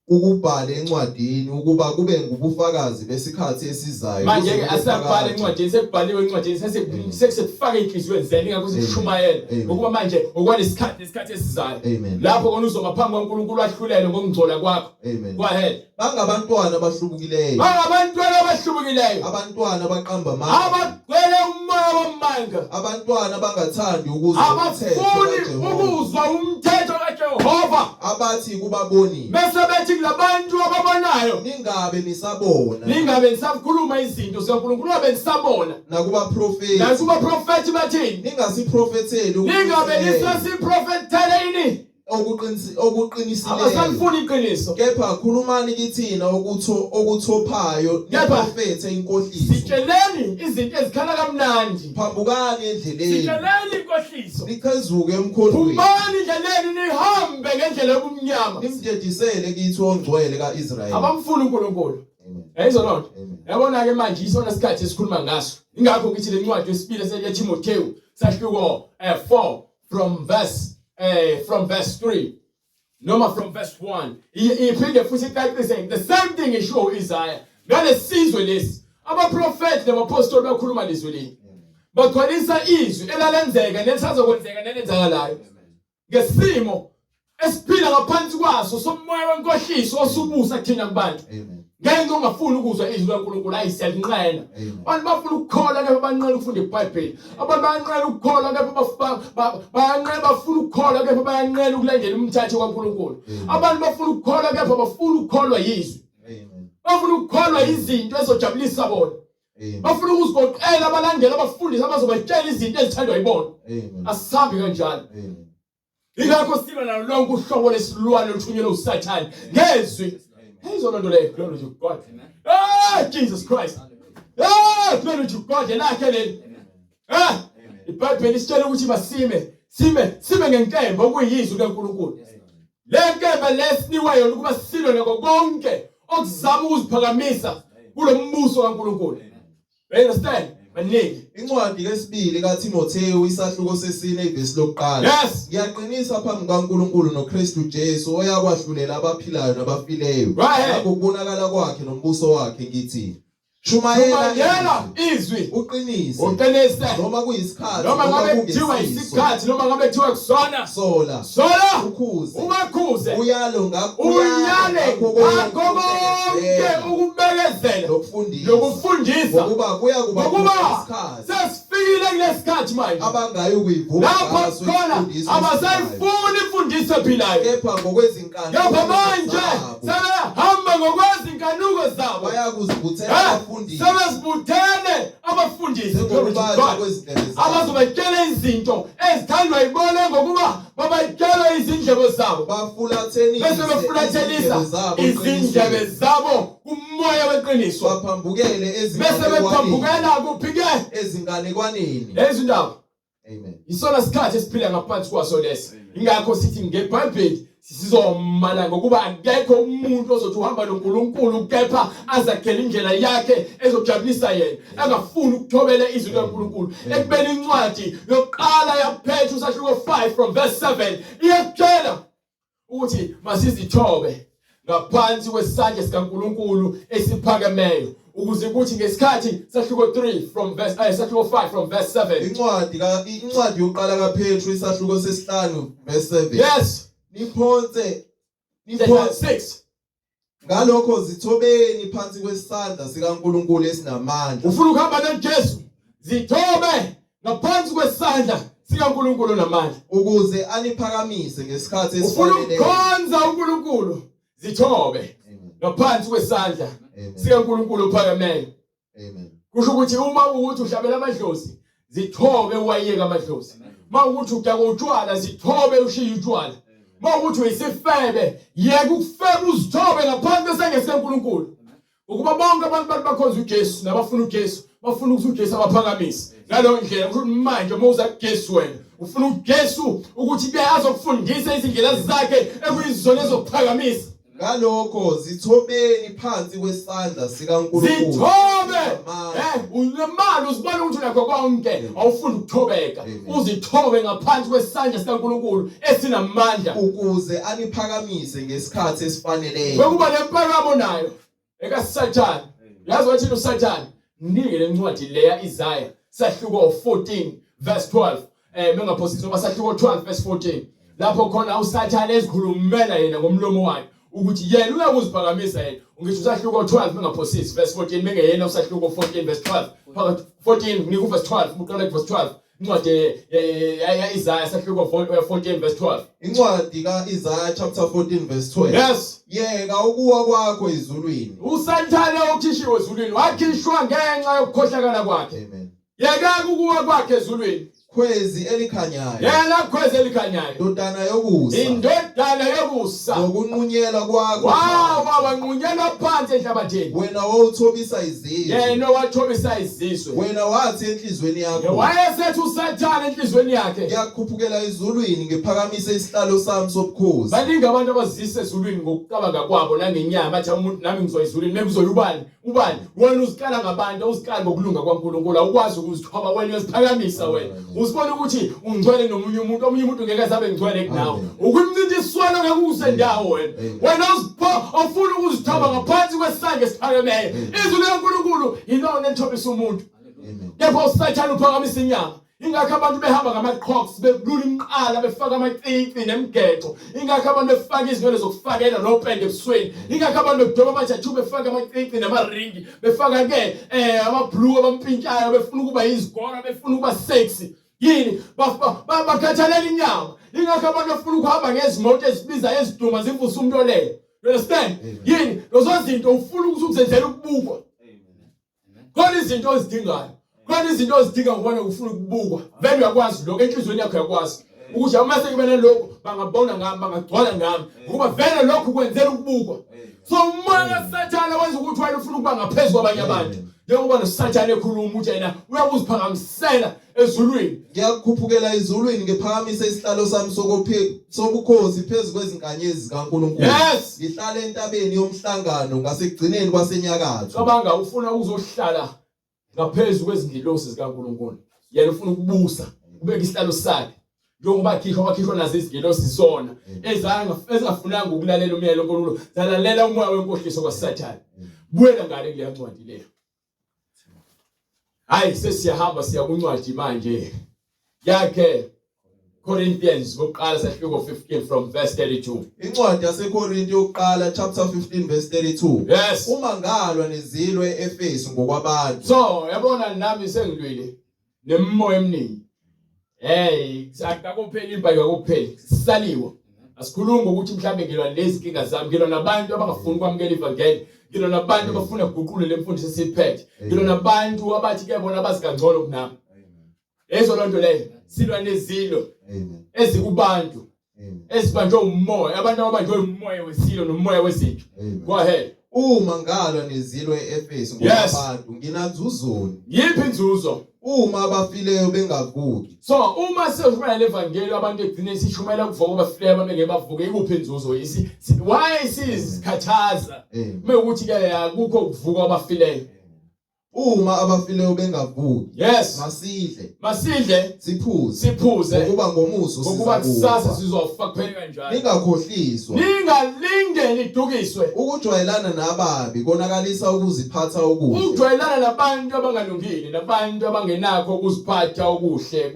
Ukubhale encwadini ukuba kube ngubufakazi besikhathi esizayo. Manje ke kuze kube asakubhala phakade. encwadini sekubhaliwe encwadini Amen. sesekufaka inhliziyweni zenu ingakho sikushumayela Amen. ngokuba manje okwalesikhathi nesikhathi esizayo. Amen. Lapho kona uzoma phambi kwaNkulunkulu ahlulele ngokungcola kwakho. Amen. Go ahead. Bangabantwana abahlubukileyo. Bangabantwana abahlubukileyo. Abantwana abaqamba amanga. Abagcwele umoya wamanga. Abantwana abangathandi ukuzwa umthetho Abafuni kaJehova. ukuzwa umthetho kaJehova. Abathi kubaboni. Bese bethi kulabantu ababonayo Ningabe nisabona. ningabe nisakhuluma izinto zikaNkulunkulu ningabe nisabona. Nakubaprofeti. Nakubaprofethi bathini? Ningasiprofetheli Ningabe okufihlakele. nisasiprofethele ini? Okuqinisileyo. Abasalifuni iqiniso. Kepha khulumani kithina okuthophayo Kepha- niprofethe inkohliso. Sitsheleni izinto ezikhala kamnandi. Phambukani endleleni. Sitsheleni inkohliso. Nichezuke emkhondweni. Phumani endleleni nihambe ngendlela yobumnyama. Nimdedisele kithi ongcwele kaIsrayeli. Abamfuni uNkulunkulu. Amen. Yayizwa loo nto. Amen. Yabona-ke manje isona sikhathi esikhuluma ngaso. Ingakho ngithi le ncwadi yesibili yeThimothewu sahluko 4 from verse from verse 3 noma from verse 1 iphinde futhi icacise the same thing ishiwo uIsaya ngalesizwe lesi abaprofeti nabapostoli bakhuluma lizwi linye bagcwalisa izwi elalenzeka nelisazokwenzeka nelenzakalayo ngesimo esiphila ngaphansi kwaso somoya wenkohliso osubusa thina kubantu ngenxa ungafuni ukuzwa izwi likaNkulunkulu ayi siyalinqena abantu bafuna ukukholwa kepha banqena ukufunda iBhayibheli abantu bayanqena ukukholwa kepha bayanqena bafuna ukukholwa kepha bayanqena ukulandela umthetho kaNkulunkulu abantu bafuna ukukholwa kepha bafuna ukukholwa yizwi bafuna ukukholwa izinto ezojabulisa bona bafuna ukuzigoqela abalandeli abafundisi abazobatshela izinto ezithandwa yibona asihambi kanjalo ingakho silwa nalo lonke uhlobo lesilwane oluthunyelwe uSathane ngezwi. Yizona nto leyo. Glory to God. Ah, Jesus Christ. Ah, glory to God. Lakhe leli. Ah, iBhayibheli isitshela ukuthi masime sime sime ngenkemba okuyizwi likaNkulunkulu. Le nkemba lesinikwa yona ukuba silwe nako konke okuzama ukuziphakamisa kulo mbuso kaNkulunkulu. You understand? Maningi. Incwadi yesibili kaThimothewu isahluko sesine ivesi lokuqala. Yes. Ngiyaqinisa phambi kukaNkulunkulu noKristu Jesu oyakwahlulela abaphilayo nabafileyo. Right. Ngakubonakala kwakhe nombuso wakhe ngithi Shumayela Shumayela izwi. Uqinise. Uqinise. Noma kuyisikhathi Noma ngabe kuthiwa kungesiso. isikhathi noma ngabe kuthiwa kusona. Sola. Sola. Ukhuze. Ubakhuze. Uyalo ngakho Uyale ngakho konke ukubekezela nokufundisa. Nokufundisa. Ngokuba kuya kuba Ngokuba isikhathi sesifikile kulesikhathi manje. abangayi ukuyivuma Lapho ngaso khona imfundiso abasayifuni imfundiso ephilayo. kepha ngokwezinkanuko Kepha manje zabo sebehamba ngokwezinkanuko zabo. bayakuzibuthela Eh, abafundisi Sebezibuthene abafundisi glory to njengokubatsha God. kwezindlebe zabo Abazobatshela izinto ezithandwa yibona ngokuba babatshela izindlebe zabo. bafulathenise Bese befulathelisa izindlebe zabo izindlebe eqinisweni. zabo kumoya weqiniso. Baphambukele Bese ezinganekwaneni bephambukela kuphi ke? Ezinganekwaneni. Lezi ndaba. Amen. Isona sikhathi esiphila ngaphansi kwaso lesi. Ingakho sithi ngeBhayibheli sizomala ngokuba akekho umuntu ozothi uhamba noNkulunkulu kepha azakhele indlela yakhe ezojabulisa yena angafuni ukuthobela izwi likaNkulunkulu. Ekubeni incwadi yokuqala yaPetru sahluko 5 from verse 7 iyakutshela ukuthi masizithobe ngaphansi kwesandla sikaNkulunkulu esiphakemeyo ukuze kuthi ngesikhathi sahluko 3 from verse sahluko 5 from verse 7. Incwadi yokuqala kaPetru isahluko sesihlanu verse 7. Yes. Niphonse niphonse 6. Ngalokho zithobeni phansi kwesandla sikaNkulunkulu esinamandla. Ufuna ukuhamba noJesu, zithobe ngaphansi kwesandla sikaNkulunkulu namandla. Ukuze aniphakamise ngesikhathi Ufuna esifaneleyo. ukukhonza uNkulunkulu, zithobe Amen. ngaphansi kwesandla Amen. sikaNkulunkulu ophakemeyo. Amen. Kusho ukuthi uma ukuthi uhlabela amadlozi, zithobe uwayeka amadlozi. Uma ukuthi udakwa utshwala, zithobe ushiye utshwala. Uma ukuthi uyisifebe, yeka ukufeba uzithobe ngaphansi kwesandla sikaNkulunkulu. Ukuba bonke abantu bantu bakhonza uJesu nabafuna uJesu, bafuna ukuthi uJesu abaphakamise. Ngaleyo ndlela kusho ukuthi manje uma uza kuJesu wena, ufuna uJesu ukuthi ke azokufundisa izindlela zakhe ekuyizona ezokuphakamisa. Ngalokho zithobeni phansi kwesandla sikaNkulunkulu. Zithobe. Amandla. Unemali uzibona ukuthi unakho konke, awufuni ukuthobeka. Amen. Uzithobe ngaphansi kwesandla sikaNkulunkulu esinamandla. Ukuze aniphakamise ngesikhathi esifaneleyo. Ngokuba lempakamo nayo ekaSathane. Yazi wathini uSathane? Mnike le ncwadi leya Isaiah sahluko 14 verse 12. Mengaphosisi noma sahluko 12 verse 14. Lapho khona uSathane ezikhulumela yena ngomlomo wakhe ukuthi yena uyakuziphakamisa yena. Ngisho usahluko 12 mengaphosisi verse 14 mengeyena usahluko 14 verse 12. Phakathi 14 nginika uverse 12 uqala ku verse 12. Incwadi ya Isaiah sahluko 14 verse 12. Incwadi kaIsaiah chapter 14 verse 12. Yes. Yeka ukuwa kwakho ezulwini. uSathane ukhishiwe ezulwini, wakhishwa ngenxa yokukhohlakala kwakhe. Amen. Yeka ukuwa kwakhe ezulwini. Khwezi elikhanyayo. Yena khwezi elikhanyayo. Ndodana yokusa. Indodana yokusa. Nokunqunyelwa kwakho. Wawa wanqunyelwa phansi enhlabathini. Wena wawuthobisa izizwe. Yena wathobisa izizwe. Wena wathi enhlizweni yakho. Wayesethi uSathane enhlizweni yakhe. Ngiyakhuphukela ezulwini ngiphakamise isihlalo sami sobukhosi. Baningi abantu abazisa ezulwini ngokucabanga kwabo nangenyama athi umuntu nami ngizoya ezulwini mekuzoya ubani Ubani? Wena uzikala ngabantu, awuzikali ngokulunga kwaNkulunkulu, awukwazi ukuzithoba wena uyaziphakamisa wena. Uzibona ukuthi ungcwele nomunye umuntu, omunye umuntu ngeke azabe ngcwele kunawe. Ukwimncintiswano ngeke usendawo wena. Wena uzipho awufuni ukuzithoba ngaphansi kwesandla esiphakemeyo. Izwi likaNkulunkulu yilona elithobisa umuntu. Kepha uSathane uphakamisa inyama. Ingakho abantu behamba ngama-crocs belula imiqala befaka amacici nemigexo. Ingakho abantu befaka izinwele zokufakela nopende ebusweni. Ingakho abantu bedoba ama-tattoo befaka amacici namaringi befaka ke eh amabhluku abampintshayo befuna ukuba yizigora befuna ukuba sexy. Yini bakhathalela inyama. Ingakho abantu befuna ukuhamba ngezimoto ezibiza eziduma zivuse umuntu olele. You understand? Yini lezo zinto ufuna ukuthi ukuzenzela ukubukwa. Khona izinto ozidingayo. Khona izinto ozidinga ngoba ufuna ukubukwa. Vele uyakwazi lokho enhlizweni yakho uyakwazi. Ukuthi uma sekuba nalokhu bangabona ngami bangagcwala ngami ngoba vele lokhu kwenzela ukubukwa. So umoya kaSathane wenza ukuthi wena ufuna ukuba ngaphezu kwabanye abantu. Njengoba noSathane ekhuluma ukuthi yena uyakuziphakamisela ezulwini. Ngiyakukhuphukela ezulwini ngiphakamise isihlalo sami sobukhosi phezu kwezinkanyezi zikaNkulunkulu. Yes. Ngihlale entabeni yomhlangano ngasekugcineni kwasenyakatho. Cabanga ufuna uzohlala ngaphezu kwezingilosi zikaNkulunkulu. Yena ufuna ukubusa, ubeka isihlalo sakhe. Njengoba akhishwa wakhishwa nazo izingilosi zona ezingafunanga ukulalela umyalo kaNkulunkulu, zalalela umoya wenkohliso kaSathane. Buyela ngale kuleya ncwadi leyo. Hayi sesiyahamba siya kuncwadi manje yakhe Corinthians bokuqala sahluko 15 from verse 32. Incwadi yaseKorinte yokuqala chapter 15 verse 32. Yes. Uma ngalwa nezilo eEfesu ngokwabantu. So yabona nami sengilwile nemimoya eminingi. Hey, akupheli impi akupheli. Sisaliwa. Asikhulumi ngokuthi mhlambe ngilwa lezi nkinga zami, ngilwa nabantu abangafuni ukwamukela ivangeli, ngilwa nabantu abafuna kuguqule le mfundiso esiyiphethe, ngilwa nabantu abathi ke bona bazi kangcono kunami. Lezo lonto leyo silwa nezilo ezikubantu ezibanjwe umoya, abantu ababanjwe umoya wesilo nomoya wezinto. Go ahead. Uma ngalwa nezilo e-Efesu ngokwabantu nginanzuzoni? Yiphi inzuzo? Uma abafileyo bengavuki. So uma seshumayela levangeli abantu egcine sishumayela ukuvuka kwabafileyo abantu ngeke bavuke ikuphi inzuzo? Isi why sizikhathaza? Uma ukuthi ke akukho ukuvuka kwabafileyo. Uma abafileyo bengavuki. Yes. Masidle. Masidle. Siphuze. Siphuze. Ngokuba ngomuso Ngokuba kusasa sizofa kuphele kanjalo. Ningakhohliswa. Ningalinge nidukiswe. Ukujwayelana nababi konakalisa ukuziphatha okuhle. Ukujwayelana nabantu abangalungile nabantu abangenakho ukuziphatha okuhle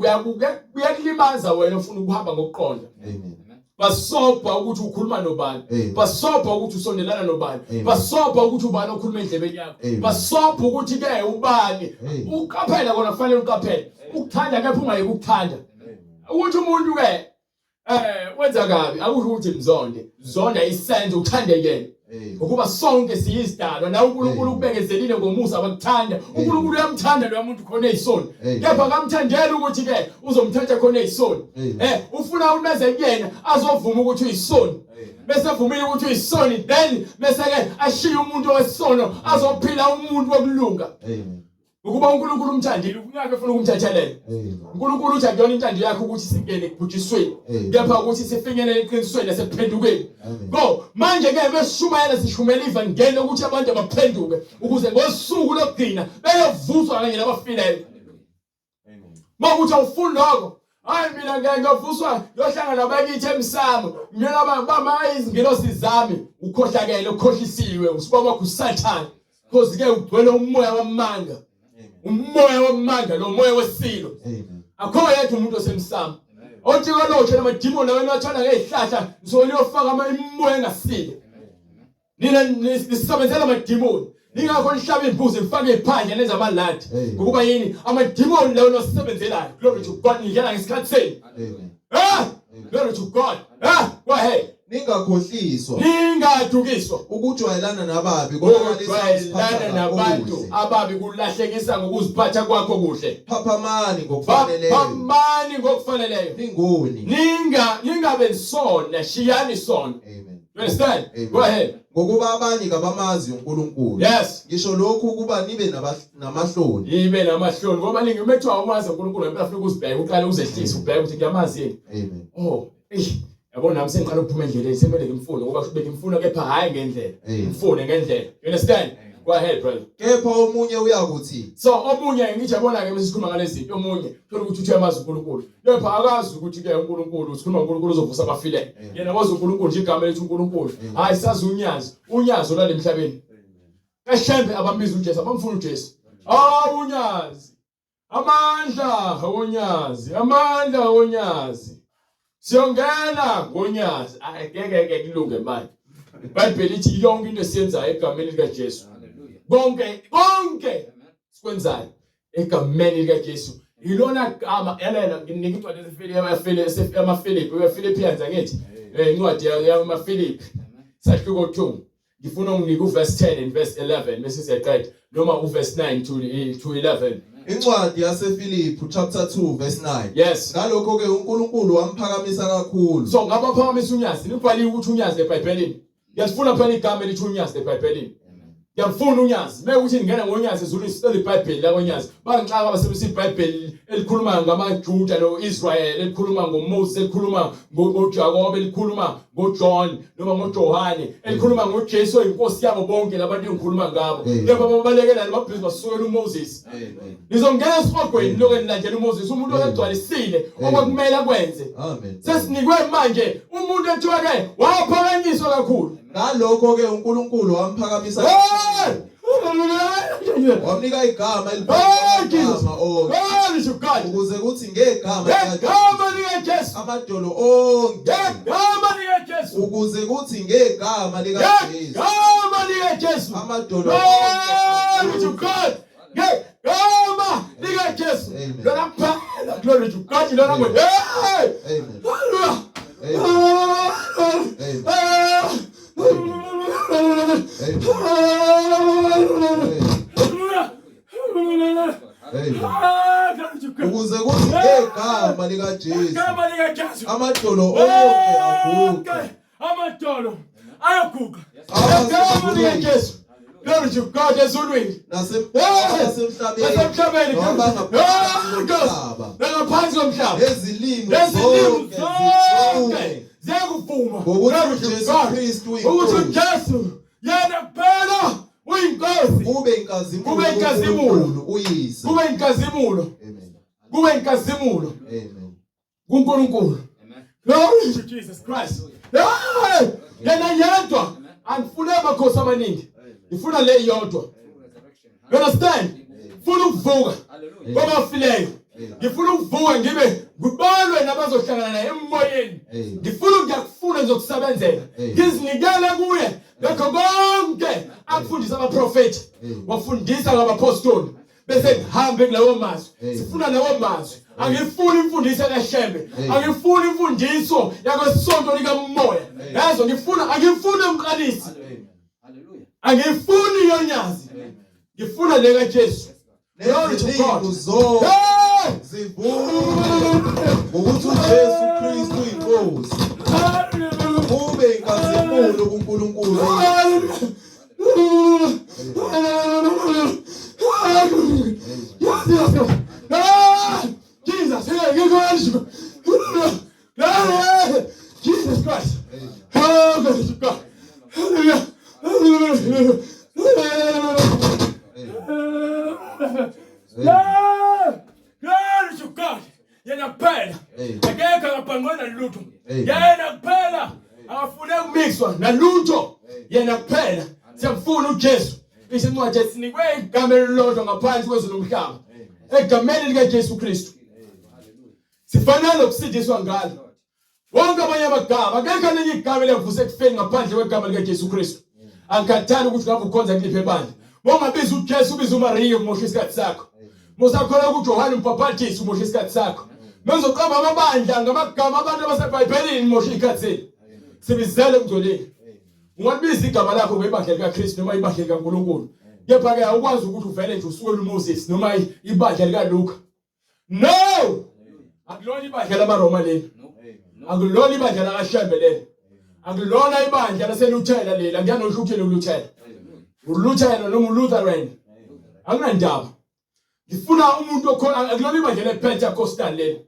kuyakulimaza wena ufuna ukuhamba ngokuqonda. Amen. Basobha ukuthi ukhuluma nobani. Basobha ukuthi usondelana nobani. Basobha ukuthi ubani okhuluma endlebeni yakho. Basobha ukuthi ke ubani. Uqaphela kona kufanele uqaphele. Ukuthanda kepha ungayeki ukuthanda. Ukuthi umuntu ke wenza kabi akusho ukuthi mzonde. Zonda isenzo uthande yena. Ngokuba sonke siyizidalwa nawe uNkulunkulu ukubekezelile ngomusa wakuthanda. uNkulunkulu uyamthanda loya muntu khona eyisoni. Kepha akamthandeli ukuthi ke uzomthatha khona eyisoni. Ufuna umeze kuyena azovuma ukuthi uyisoni. Bese evumile ukuthi uyisoni then bese ke ashiye umuntu wesono azophila umuntu wokulunga. Amen. Ukuba uNkulunkulu umthandile ungeke ufuna ukumthethelela. uNkulunkulu uthi akuyona intando yakhe ukuthi singene ekubhujisweni kepha ukuthi sifinyelele eqinisweni nasekuphendukeni. Go manje ke beshumayela sishumela ivangeli ukuthi abantu abaphenduke ukuze ngosuku lokugcina beyovuswa kanye nabafileyo. Mawukuthi awufuni lokho Hayi mina ngeke ngiyovuswa ngiyohlangana nabakithi emsamo. Mina bama izingilosi zami ukhohlakele ukhohlisiwe usibaba wakho uSathane. Because ke ugcwele umoya wamanga. Umoya wamanga lo moya wesilo. Akho yedwa umuntu osemsamo. Otshikoloshe namadimoni wena wathanda ngezihlahla nisuke niyofaka ama imimoya engasile. Nina nisebenzela amadimoni. Ningakho nihlaba imbuzi nifake iphandle nenza amaladi. Ngokuba yini? Amadimoni lawo nosebenzelayo. Glory to God nidlala ngesikhathi senu. Amen. Ah! Glory to God. Ah! Go ahead. Ningakhohliswa. Ningadukiswa. Ukujwayelana nababi konakalisa Ukujwayelana nabantu okuhle. ababi kulahlekisa ngokuziphatha kwakho kuhle. Phaphamani ngokufaneleyo. Phaphamani ngokufaneleyo. Ningoni. Ninga ningabe sona, shiyani sona. Amen. You understand? Amen. Go ahead. Ngokuba abanye kabamazi uNkulunkulu. Yes. Ngisho lokhu ukuba nibe namahloni. Ibe namahloni ngoba ningi uma kuthiwa umazi uNkulunkulu ngempela funeka uzibheke uqale uzehlise ubheke ukuthi ngiyamazi yini. Amen. Oh, eish. Yabo nami sengiqala ukuphuma endleleni semele ngimfune ngoba bengimfuna kepha hhayi ngendlela. Amen. Ngimfune ngendlela. You understand? Go ahead brother. Kepha omunye uyakuthi So omunye ngithi yabona ke mesikhuluma ngalezi zinto omunye thola ukuthi uthi uyamazi uNkulunkulu. Kepha akazi ukuthi ke uNkulunkulu sikhuluma uNkulunkulu uzovusa abafileyo. Amen. Yena wazi uNkulunkulu nje igama elithi uNkulunkulu. Amen. Hayi sazi unyazi, unyazi olale emhlabeni. KaShembe abambiza uJesu, abamfuna uJesu. Hawu unyazi. Amandla wonyazi, amandla wonyazi. Siyongena ngonyazi. Ayi ngeke ke kulunge manje. IBhayibheli lithi yonke into esiyenzayo egameni likaJesu. Konke konke sikwenzayo egameni likaJesu. Ilona gama yalela nginika incwadi yamaFilipi yamaFilipi, yaFilippians angithi. Incwadi yamaFilipi. Sahluko 2. Ngifuna unginike uverse 10 and verse 11 bese siyaqeda noma uverse 9 to 11. Incwadi yaseFilipi chapter 2 verse 9. Yes. Ngalokho ke uNkulunkulu wamphakamisa kakhulu. So ngabaphakamisa unyazi, nibhaliwe ukuthi unyazi eBhayibhelini. Ngiyalifuna phela igama elithi unyazi eBhayibhelini. Ngiyamfuna unyazi. Meke ukuthi ngingena ngonyazi ezulwini sicela iBhayibheli la konyazi. Bangixaka abasebenzisa iBhayibheli elikhuluma ngamaJuda noIsrael, elikhuluma ngoMoses, elikhuluma ngoJakobe, elikhuluma ngoJohn noma ngoJohane, elikhuluma ngoJesu oyinkosi yabo bonke labantu engikhuluma ngabo. Kepha babalekela lababhizi basukela uMoses. Nizongena esihogweni lokho nilandela uMoses, umuntu osegcwalisile okwakumele akwenze. Amen. Sesinikwe manje umuntu ethiwa ke waphakanyiswa kakhulu. Ngalokho ke uNkulunkulu wamphakamisa Hey! wamnika igama Hey, Jesus! eliphambi onke Glory to God. ukuze kuthi ngegama likaJesu Ngegama likaJesu. amadolo onke Ngegama likaJesu. ukuze kuthi ngegama likaJesu Ngegama likaJesu. amadolo Glory to onke God. Ngegama likaJesu. Amen. Lona kuphela. Glory to God. Lona kuphela. Hey! Amen. Hallelujah. Amen. Amen. Amen. Amen. Ukuze kuthi ngegama likaJesu Igama likaJesu. amadolo onke aguqe Wonke amadolo ayaguqa. Igama likaJesu. Glory to God ezulwini. nasemhlabeni Nasemhlabeni. noma ngaphansi komhlaba Nangaphansi komhlaba. nezilimi Nezilimi zonke zonke zithule ziyakuvuma. ngokuthi Glory to uJesu God. Kristu Ukuthi uyinkosi uJesu yena kuphela uyinkosi. kube inkazimulo Kube inkazimulo. kuNkulunkulu uyise. Kube inkazimulo. Amen. Kube inkazimulo Amen. kuNkulunkulu. Glory to Jesus Christ. Hey! Yena yedwa angifune amakhosi amaningi. Ngifuna le yodwa. You understand? Ngifuna ukuvuka kwabafileyo. Ngifuna ukuvuka ngibe ngibalwe nabazohlangana naye emoyeni. Amen. Ngifuna ngiyakufuna ngizokusebenzela. Amen. Ngizinikele kuye ngakho konke akufundisa abaprofeti. Amen. Wafundisa ngabapostoli. Bese ngihambe kulawo mazwi. Amen. Sifuna lawo mazwi. Angifuni imfundiso kaShembe. Amen. Angifuni imfundiso yakwesonto likamoya. Yazo ngifuna angifuni umqalisi. Angifuni yonyazi. Ngifuna le kaJesu. Glory to God. Nezilimi zonke Hey! zivume ngokuthi uJesu Kristu uyinkosi kube inkazimulo kuNkulunkulu uyise. Jesus, Jesus Christ. Oh, glory to God. Hallelujah. Amen. Glory to God. Yena kuphela. Amen. Akekho akabhangqwe nalutho. Amen. Yena kuphela. Akafune ukumixwa nalutho. Yena kuphela. Siyamfuna uJesu. Isho incwadi ethi sinikwe igama elilodwa ngaphansi kwezulu nomhlaba. Egameni likaJesu Kristu. Sifanele ukusindiswa ngalo. Wonke amanye amagama, akekho elinye igama eliyavuse ekufeni ngaphandle kwegama likaJesu Kristu. Angikhathali ukuthi ngabe ukhonza kuliphi ebandla. Mongabiza uJesu ubiza uMaria umosha isikhathi sakho. Musakholwa kuJohane umbhaphathisi umosha isikhathi sakho. Mezoqamba amabandla ngamagama abantu abaseBhayibhelini umosha isikhathi senu. Sibizele ebungcweleni. Ungalibiza igama lakho ngebandla likaKristu noma ibandla likaNkulunkulu. Kepha ke awukwazi ukuthi uvele nje usukele uMoses noma ibandla likaLuka. No! Akulona ibandla lamaRoma leli. Akulona ibandla lakaShembe leli. Akulona ibandla laseLuthela leli. Angiyanosho ukuthi uLuthela. ULuthela noma uLutheran. Akunandaba. Ngifuna umuntu okhona akulona ibandla lePentecostal leli.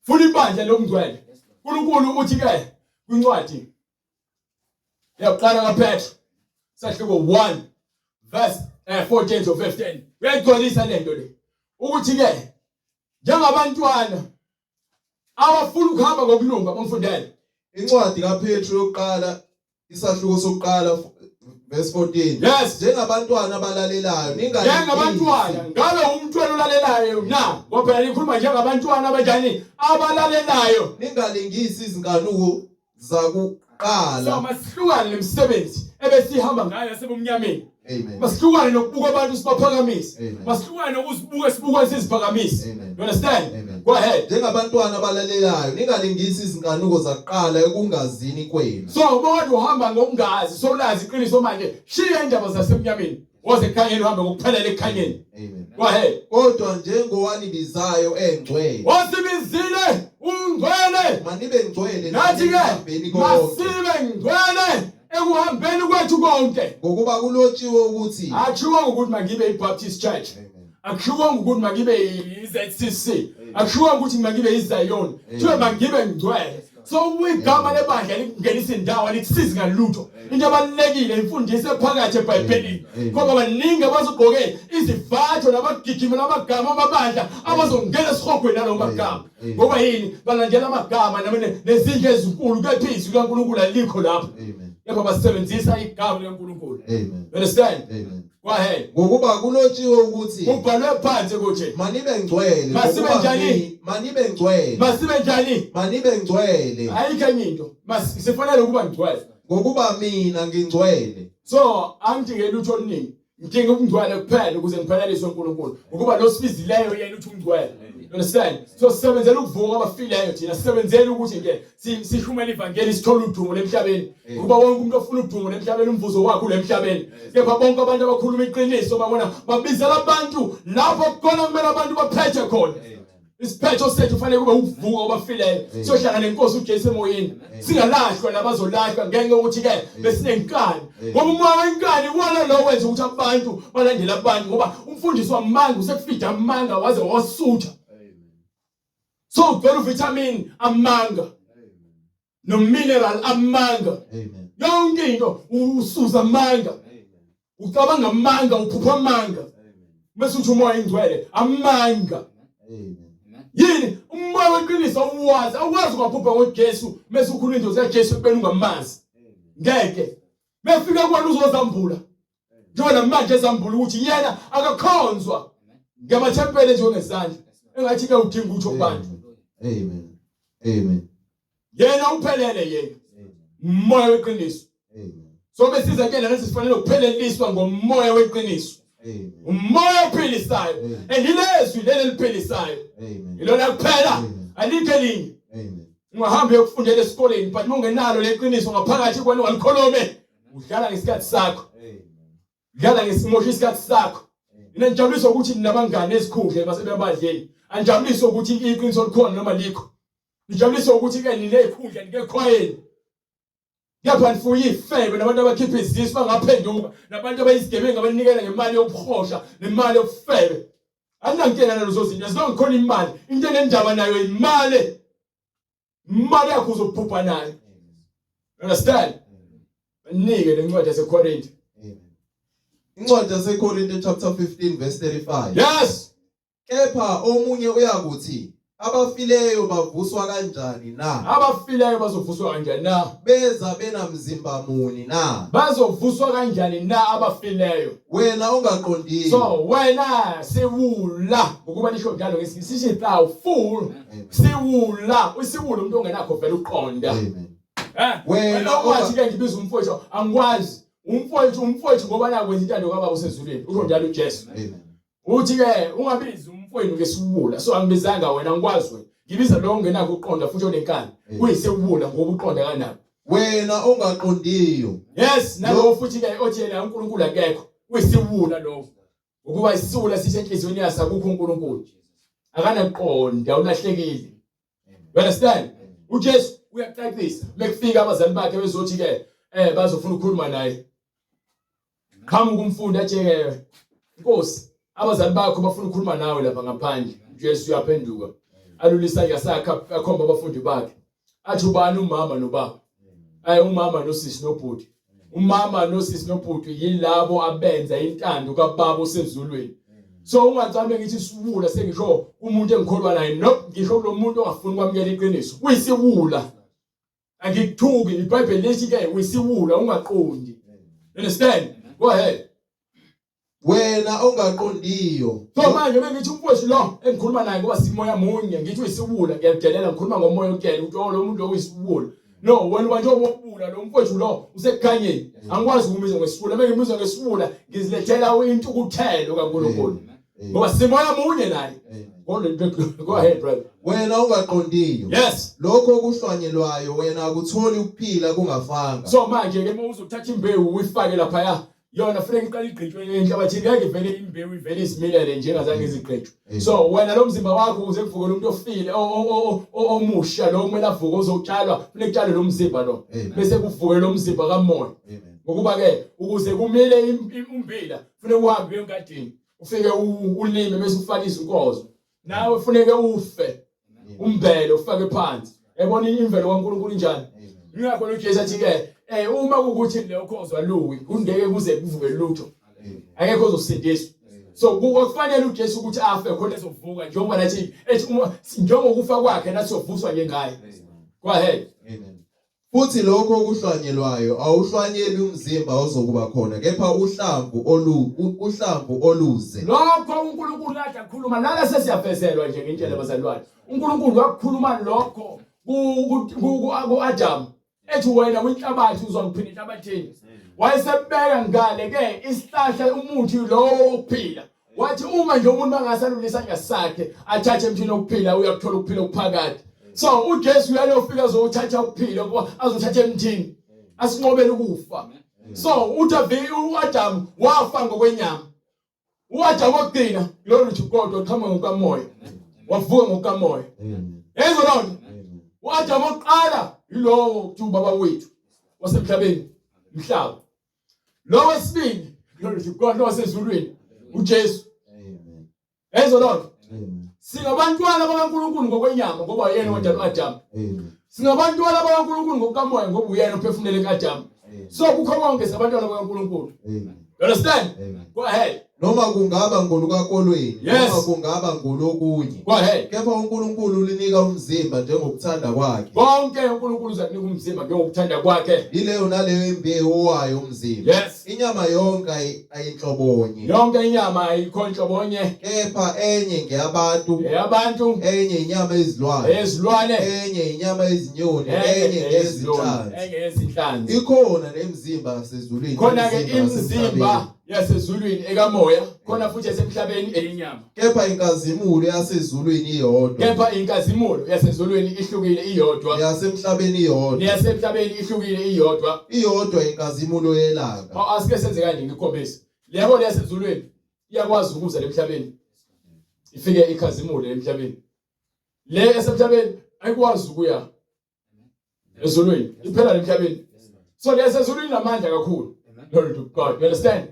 Funa ibandla lomngcwele. uNkulunkulu uthi ke kwincwadi yakuqala kaPetro sahluko 1 verse 14 to 15 uyayigcwalisa lento le ukuthi ke njengabantwana abafuna ukuhamba ngokulunga bamfundele Incwadi kaPetru yokuqala isahluko sokuqala verse 14. Yes. Njengabantwana abalalelayo ningalingisi. Njengabantwana ngabe umntwana olalelayo na ngoba phela nikhuluma njengabantwana abanjani abalalelayo Ningalingisi izinkanuko zakuqala. So masihlukane nemisebenzi ebesihamba ngayo yasebumnyameni. Amen. Masihlukane nokubuka abantu sibaphakamise. Amen. Masihlukane nokuzibuka sibuka siziphakamise. Amen. You understand? Amen. Go ahead. Njengabantwana abalalelayo ningalingisi izinkanuko zakuqala ekungazini kwenu. So uma kade uhamba ngokungazi sowulazi iqiniso manje shiya indaba zasemnyameni. Woze ekukhanyeni uhambe ngokuphelela ekukhanyeni. Amen. Go ahead. Kodwa njengowanibizayo engcwele, Osibizile ungcwele. manibe ngcwele Nathi ke ekuhambeni konke. masibe ngcwele ekuhambeni kwethu konke. Ngokuba kulotshiwe ukuthi Akushiwongo ukuthi mangibe iBaptist Church. Amen. Akushiwongo ukuthi mangibe iZCC. Akushiwongo ukuthi mangibe iZion. Kuthiwe mangibe ngcwele. So igama lebandla likungenisa indawo alikusizi ngalutho. Into ebalulekile imfundiso ephakathi eBhayibhelini. Ngoba baningi abazogqoke izivatho nabagijima namagama amabandla abazongena esihogweni nalowo magama. Ngoba yini? Balandela amagama nezindlu ezinkulu kepha izwi likaNkulunkulu alikho lapho. Kepha basebenzisa igama likaNkulunkulu. Amen. You understand? Amen. Go ahead. Ngokuba kulotshiwe ukuthi Kubhalwe phansi ukuthi manibe ngcwele Masibe ngokuba njani? manibe ngcwele masibe njani? manibe ngcwele Ayikho enye into. Sifanele ukuba ngcwele. ngokuba mina ngingcwele. So angidinge lutho oluningi. Ngidinga ubungcwele kuphela ukuze ngipheleliswe uNkulunkulu. Ngokuba lo sibizileyo yena uthi ungcwele. You understand? So sisebenzela ukuvuka abafileyo thina sisebenzela ukuthi nje sishumele ivangeli sithole udumo lemhlabeni. Ngokuba wonke umuntu ofuna udumo lemhlabeni umvuzo wakhe ulemhlabeni. Kepha bonke abantu abakhuluma iqiniso babona babizela abantu lapho khona kumele abantu baphethe khona. Isiphetho sethu fanele kube ukuvuka kwabafileyo. Siyohlangana nenkosi uJesu emoyeni. Singalahlwa nabazolahlwa ngenxa yokuthi ke besinenkani. Ngoba umoya wenkani iwona lo wenza ukuthi abantu balandele abantu ngoba umfundisi wamanga usekufida amanga waze wasutha. So ugcwele uvitamin amanga. No mineral amanga. Amen. Yonke into usuza amanga. Ucabanga amanga, uphupha amanga. Bese uthi umoya ingcwele amanga. Amen. Yini umoya weqiniso uwazi awukwazi ungaphupha ngoJesu bese ukhuluma into zikaJesu ekubeni ungamazi. Ngeke. Mefika kuwena uzozambula. Njengoba namanje ezambula ukuthi yena akakhonzwa ngamathempeli enziwe ngezandla. Engathi ke udinga utho kubantu. Amen. Amen. Yena uphelele yena. Umoya weqiniso. Amen. So besiza ke lana sifanele ukupheleliswa ngomoya weqiniso. Amen. Umoya ophilisayo. Amen. And ilezwi leli eliphilisayo. Amen. Ilona kuphela Amen. alikho elinye. Amen. Ungahamba uyokufundela esikoleni but uma ungenalo leqiniso ngaphakathi kwena ungalikhulume udlala ngesikhathi sakho. Amen. Udlala ngesimosha isikhathi sakho. Mina ngijabulisa ukuthi ninabangani ezikhundla basebebandleni. Angijabuliswa ukuthi iqiniso likhona noma likho. Ngijabuliswa ukuthi ke ninezikhundla nikekhwayeni. Kepha nifuye ifebe nabantu abakhipha izisu bangaphenduka nabantu abayizigebengu abanikela ngemali yokuhosha nemali yobufebe. Aninankinga nalezo zinto as long khona imali into enendaba nayo imali. Imali yakho uzophupha nayo. Understand? Nike lencwadi yaseKorinte. Amen. Incwadi yaseKorinte chapter 15 verse 35. Yes. Kepha omunye uyakuthi abafileyo bavuswa kanjani na? Abafileyo bazovuswa kanjani na? Beza benamzimba muni na? Bazovuswa kanjani na abafileyo? Wena ongaqondile. So wena siwula ngokuba nisho njalo ngesingisi sithi thou fool siwula usiwula umuntu ongenakho vele uqonda. Amen. Eh Wena wathi ke ngibiza umfowethu angikwazi umfowethu umfowethu ngoba nakwenza intando kababa osezulwini usho njalo uJesu. Amen. Uthi ke ungabizi umfowenu ngesiwula so angibizanga wena ngikwazi wena. Ngibiza lo ongenakho ukuqonda futhi onenkani. Uyisiwula ngoba uqonda kanabo. Wena ongaqondiyo. Yes, nalowo futhi ke othi yena uNkulunkulu akekho. Uyisiwula lowo. Ukuba isiwula sisenhliziyweni yaso akukho uNkulunkulu. Akanakuqonda ulahlekile. You understand? UJesu uyacacisa mekufika abazali bakhe bezothi ke eh bazofuna ukukhuluma naye. Qhamuka umfundi atsheke Nkosi abazali bakho bafuna ukukhuluma nawe lapha ngaphandle. UJesu uyaphenduka. Alulisa isandla sakhe akhomba abafundi bakhe. Athi ubani umama nobaba? Ayi umama nosisi nobhuti. Umama nosisi nobhuti yilabo abenza intando kaBaba osezulwini. So ungacame ngithi isiwula sengisho umuntu engikholwa naye no ngisho lo muntu ongafuni ukwamukela iqiniso. Kuyisiwula. Angikuthuki iBhayibheli lithi ke uyisiwula ungaqondi. Understand? Go ahead. Wena ongaqondiyo. So manje bengithi umfowethu lo engikhuluma naye ngoba simoya munye ngithi uyisiwula ngiyadelela ngikhuluma ngomoya okutshela ukuthi oh lo muntu lo uyisiwula. No wena uba njengoba ubula lo mfowethu lo usekukhanyeni. Angikwazi ukumbiza ngesiwula uma ngimbiza ngesiwula ngizilethela intukuthelo kaNkulunkulu. Ngoba simoya munye naye. Go ahead brother. Wena ongaqondiyo. Yes. Lokho okuhlwanyelwayo wena akutholi ukuphila kungafanga. So manje ke uma uzothatha imbewu uyifake laphaya yona funeka iqale igqitshwe enhlabathini ngeke ivele imbewu ivele izimilele nje engazange izigqitshwe so wena lo mzimba wakho ukuze kuvukele umuntu ofile omusha lo kumele avuke ozotshalwa funeka kutshalwe lo mzimba lo bese kuvuke lo mzimba kamoya ngokuba ke ukuze kumile umbila funeka uhambe engadini ufike ulime bese ufaka izinkozo nawe funeke ufe umbele ufake phansi ebona imvelo kaNkulunkulu injani ingakho uJesu athi ke eh uma kukuthi leyo khozo aluwi kungeke kuze kuvuke lutho akekho ozosindiswa so kufanele uJesu ukuthi afe khona ezovuka njengoba nathi ethi uma njengokufa kwakhe nathi sovuswa njengaye go ahead amen Futhi lokho okuhlwanyelwayo awuhlwanyeli umzimba ozokuba khona kepha uhlamvu olu uhlamvu oluze. Lokho uNkulunkulu kade akhuluma nala sesiyavezelwa nje ngintshela bazalwane. uNkulunkulu wakukhuluma lokho ku-Adamu ethi wena winhlabathi uzongiphinda enhlabathini. Wayesebeka ngale ke isihlahla umuthi lowo wokuphila. Wathi uma nje umuntu angasalula isandla sakhe athathe emthini wokuphila uyakuthola ukuphila okuphakade. So uJesu uyalofika azothatha ukuphila azothatha emthini asinqobele ukufa. So uDavid uAdam wafa ngokwenyama. UAdam wokugcina glory to God waqhamuka ngokamoya. Wavuka ngokamoya. Yezwa loo nto. UAdam wokuqala yilowo kuthiwa ubaba wethu wasemhlabeni mhlaba. Lo wesibili glory to God wasezulwini uJesu. Amen. Ezwa loo Amen. Singabantwana bakaNkulunkulu ngokwenyama ngoba uyena wadala uAdam. Amen. Singabantwana bakaNkulunkulu ngokukamoya ngoba uyena ophefumulele kuAdam. Amen. So kukho konke singabantwana bakaNkulunkulu. Amen. You understand? Amen. Go ahead. Noma kungaba ngolukakolweni Yes. noma kungaba ngolokunye. Go ahead. Kepha uNkulunkulu ulinika umzimba njengokuthanda kwakhe. Konke uNkulunkulu uzakunika umzimba njengokuthanda kwakhe. Yileyo naleyo imbewu owayo umzimba. Yes. Inyama yonke ayinhlobonye. Yonke inyama ayikho nhlobonye. Kepha enye ngeyabantu, Eyabantu, enye inyama yezilwane, eyezilwane, enye inyama yezinyoni, enye ngeyezinhlanzi. enye yezinhlanzi. Ikhona nemizimba yasezulwini. Khona ke nemizimba yasemhlabeni. imizimba yasezulwini ekamoya, khona futhi yasemhlabeni eyinyama. Kepha inkazimulo yasezulwini iyodwa. Kepha inkazimulo yasezulwini ihlukile iyodwa. Neyasemhlabeni iyodwa. Neyasemhlabeni ihlukile iyodwa. Iyodwa inkazimulo yelanga. Awu asike senze kanje ngikhombise. Lebo leyasezulwini iyakwazi ukuza lemhlabeni. Ifike ikhazimule emhlabeni. Le esemhlabeni ayikwazi ukuya ezulwini iphela emhlabeni so leyasezulwini namandla kakhulu glory to God you understand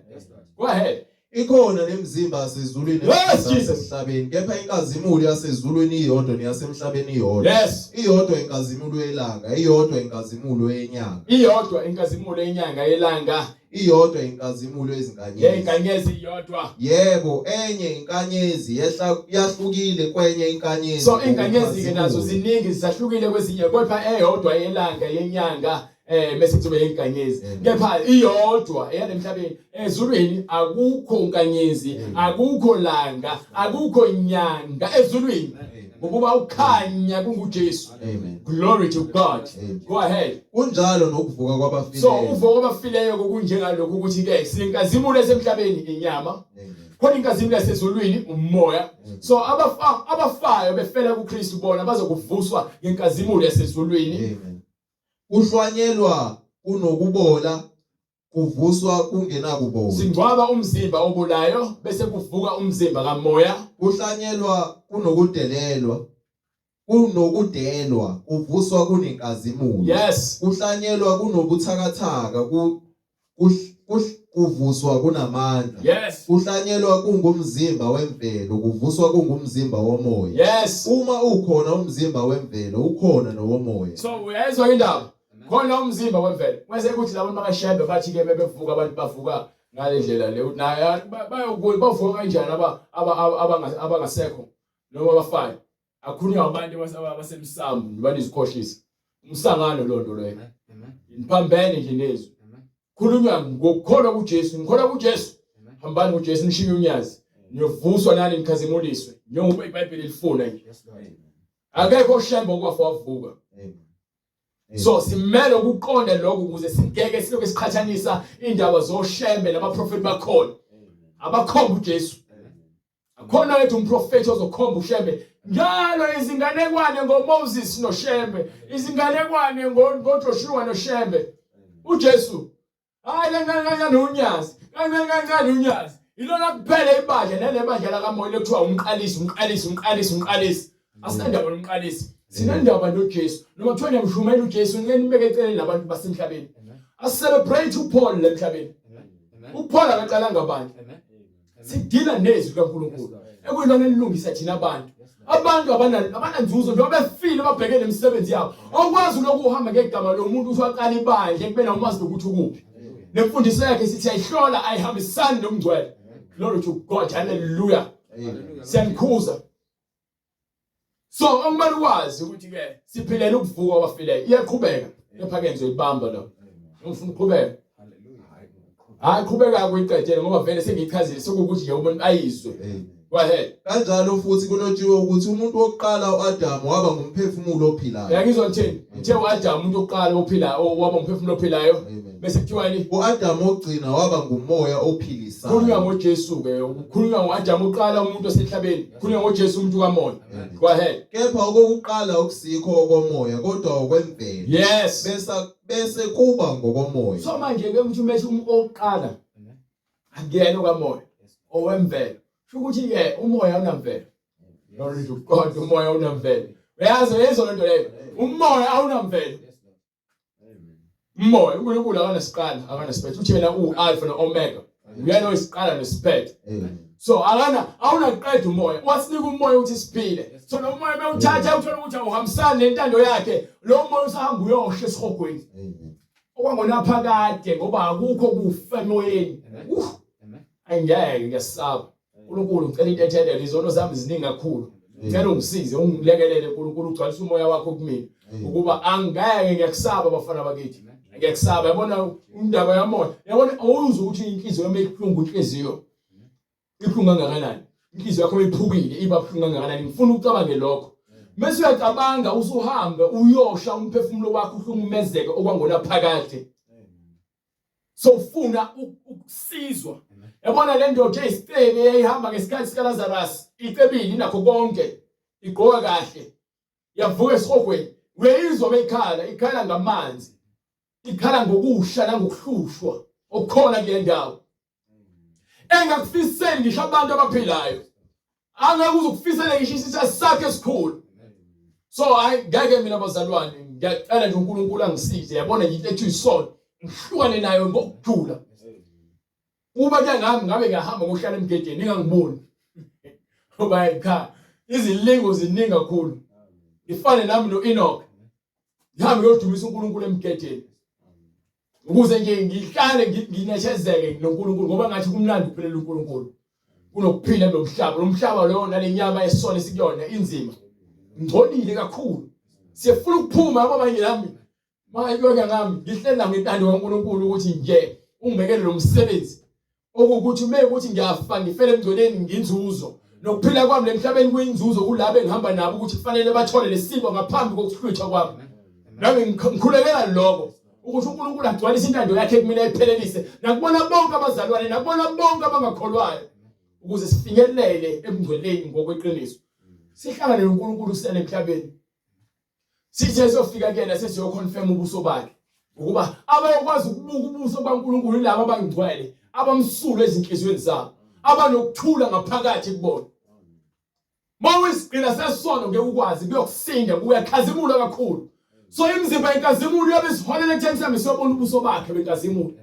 go ahead Ikhona nemizimba yasezulwini Yes, Jesus. yasemhlabeni kepha inkazimulo yasezulwini iyodwa neyasemhlabeni iyodwa. yes Iyodwa inkazimulo yelanga, iyodwa inkazimulo yenyanga, iyodwa inkazimulo yenyanga yelanga iyodwa inkazimulo yezinkanyezi. yenkanyezi iyodwa Yebo, enye inkanyezi yehla yahlukile kwenye inkanyezi. so inkanyezi ke nazo ngokukhazimula. ziningi zisahlukile kwezinye kodwa eyodwa yelanga yenyanga eh bese kuzobe inkanyezi Amen. kepha iyodwa eyalemhlabeni ezulwini akukho nkanyezi Amen. akukho langa akukho nyanga ezulwini Amen. ngokuba ukhanya kunguJesu Amen. glory to God Amen. go ahead Kunjalo nokuvuka so kwabafileyo. uvuka kwabafileyo kunjengalokhu ukuthi ke sinkazimulo esemhlabeni inyama Amen. Khona inkazimulo yasezulwini umoya. So abafa abafayo befela kuKristu bona bazokuvuswa ngenkazimulo yasezulwini. Amen. Kuhlwanyelwa kunokubola kuvuswa kungenakubola. Singcwaba umzimba obolayo bese kuvuka umzimba kamoya. Kuhlanyelwa kunokudelelwa kunokudelwa kuvuswa kunenkazimulo. Yes. Kuhlanyelwa kunobuthakathaka ku kuvuswa kunamandla. Yes. Kuhlanyelwa kungumzimba wemvelo kuvuswa kungumzimba womoya. Yes. Uma ukhona umzimba wemvelo ukhona nowomoya. So uyayizwa indaba? Khona umzimba wemvelo. Kwese kuthi labo bakashembe bathi ke bebevuka abantu bavuka ngale ndlela le uthi naye bayokuyi bavuka kanjani aba abangasekho noma abafayo. Akhulunywa abantu abasemsamo banizikhohlisa. Umsangano lonto leyo. Niphambene nje nezwi. Khulunywa ngokukholwa kuJesu, ngikholwa kuJesu. Hambani kuJesu nishiye unyazi. Niyovuswa nani nikhazimuliswe njengoba iBhayibheli lifuna nje. Akekho oshembe okwafa wavuka. So simele ukuqonda lokho ukuze singeke siloke siqhathanisa indaba zoshembe nabaprofeti bakhona. Abakhomba uJesu. Akhona yethu umprofeti ozokhomba uShembe. Njalo izinganekwane ngoMoses noShembe, izinganekwane ngoJoshua noShembe. UJesu hayi kancane kancane unyazi, kancane kancane unyazi. Ilona kuphela ibandla nale bandla lakamoya lekuthiwa umqalisi, umqalisi, umqalisi, umqalisi. Asinandaba nomqalisi. Sinandaba noJesu. Noma kuthiwa niyamshumayela uJesu, ngeke nibeke eceleni labantu basemhlabeni. Asicelebrate uPaul lemhlabeni. UPaul akaqalanga abantu. Sidila nezwi likaNkulunkulu. Ekuyilona elilungisa thina abantu. Abantu abananzuzo njengoba befile babhekene nemisebenzi yabo. Awukwazi lokhu uhamba ngegama lomuntu uthi waqala ibandla ekubeni awumazi nokuthi ukuphi. Nemfundiso yakhe sithi ayihlola ayihambisani nomngcwele. Glory to God. Hallelujah. Siyanikhuza. So okumele ukwazi ukuthi ke siphilela ukuvuka kwabafileyo. Iyaqhubeka. Kepha ke ngizoyibamba lo. Ngifuna ukuqhubeka. Hayi qhubeka kuyiqedele ngoba vele sengiyichazile sekuwukuthi nje umuntu ayizwe. Go ahead. Kanjalo futhi kulotshiwe ukuthi umuntu wokuqala uAdamu waba ngumphefumulo ophilayo. Uyangizwa ngithini? Ngithe uAdamu umuntu wokuqala ophilayo waba umphefumulo ophilayo. Amen. Bese kuthiwani? U-Adamu wokugcina waba ngumoya ophilisayo. Khulunywa ngoJesu ke, kukhulunywa ngoAdamu oqala umuntu osemhlabeni. Khulunywa ngoJesu umuntu kamoya. Go ahead. Kepha okokuqala okusikho okomoya kodwa okwemvelo. Yes. Bese bese kuba ngokomoya. So manje ke uthi umethi oqala akuyena okamoya owemvelo. Sho ukuthi ke umoya unamvelo. Glory to God umoya unamvelo. Uyazi uyezwa lento leyo. Umoya awunamvelo. Umoya uNkulunkulu akanasiqala akanasiphetho. Uthi yena uAlpha noOmega. Uyena oyisiqala nesiphetho. So akana awunaqeda umoya. Wasinika umoya ukuthi siphile. So lo moya bewuthatha uthola ukuthi awuhambisani nentando yakhe. Lo moya usahamba uyosha esihogweni. Okwangonaphakade ngoba akukho kufa emoyeni. Angeke ngiyasaba. uNkulunkulu ngicela intethelelo izono zami ziningi kakhulu ngicela ungisize ungilekelele uNkulunkulu ugcwalise umoya wakho kumina ukuba angeke ngiyakusaba bafana bakithi ngiyakusaba yabona indaba yamoya yabona awuzwa ukuthi inhliziyo yami ibuhlungu inhliziyo ibuhlungu kangakanani inhliziyo yakho iphukile iba buhlungu kangakanani ngifuna ucabange lokho mase uyacabanga usuhambe uyosha umphefumulo wakho uhlungumezeke okwangona phakade so ufuna ukusizwa yabona le ndoda eyisicebi eyayihamba ngesikhathi sikaLazarus icebile inakho konke igqoka kahle yavuka esihogweni uyayizwa beyikhala ikhala ngamanzi ikhala ngokusha nangokuhlushwa okukhona kule ndawo engakufiseli ngisho abantu abaphilayo angeke uze ukufisele ngisho isitha sakhe esikhulu so hayi ngeke mina bazalwane ngiyacela nje uNkulunkulu angisize yabona nje into ethi isono ngihlukane nayo ngokujula uba kuya ngami ngabe ngiyahamba ngohlala emgedeni ningangiboni ngoba cha izilingo ziningi kakhulu ngifane nami no-Enoch ngihambe ngiyodumisa uNkulunkulu emgedeni ukuze nje ngihlale nginethezeke noNkulunkulu ngoba ngathi kumnandi ukuphilela uNkulunkulu kunokuphila lo mhlaba lo mhlaba lowo nalenyama esona esikuyona inzima ngcolile kakhulu siyefuna ukuphuma yabo manje nami mayiyoke ngami ngihlela ngentando kaNkulunkulu ukuthi nje ungibekele lo msebenzi okuwukuthi uma ukuthi ngiyafa ngifele emngcweleni nginzuzo nokuphila kwami lemhlabeni kuyinzuzo kulabo engihamba nabo ukuthi kufanele bathole lesiko ngaphambi kokuhlwithwa kwami nami ngikhulekela lokho ukuthi uNkulunkulu agcwalise intando yakhe kumina ayiphelelise nakubona bonke abazalwane nakubona bonke abangakholwayo. Ukuze sifinyelele ebungcweleni ngokweqiniso. Sihlangane noNkulunkulu sele emhlabeni. Sithe siyofika kuyena sesiyoconfirm ubuso bakhe. Ukuba abayokwazi ukubuka ubuso baNkulunkulu yilabo abangcwele, abamsulwa ezinhliziyweni zabo, abanokuthula ngaphakathi kubona. Mawuyisigqila sesono ngeke ukwazi kuyokusinda kuyakhazimula kakhulu. So imizimba yenkazimulo iyobe isiholela ekutheni sihambe siyobona ubuso bakhe benkazimulo.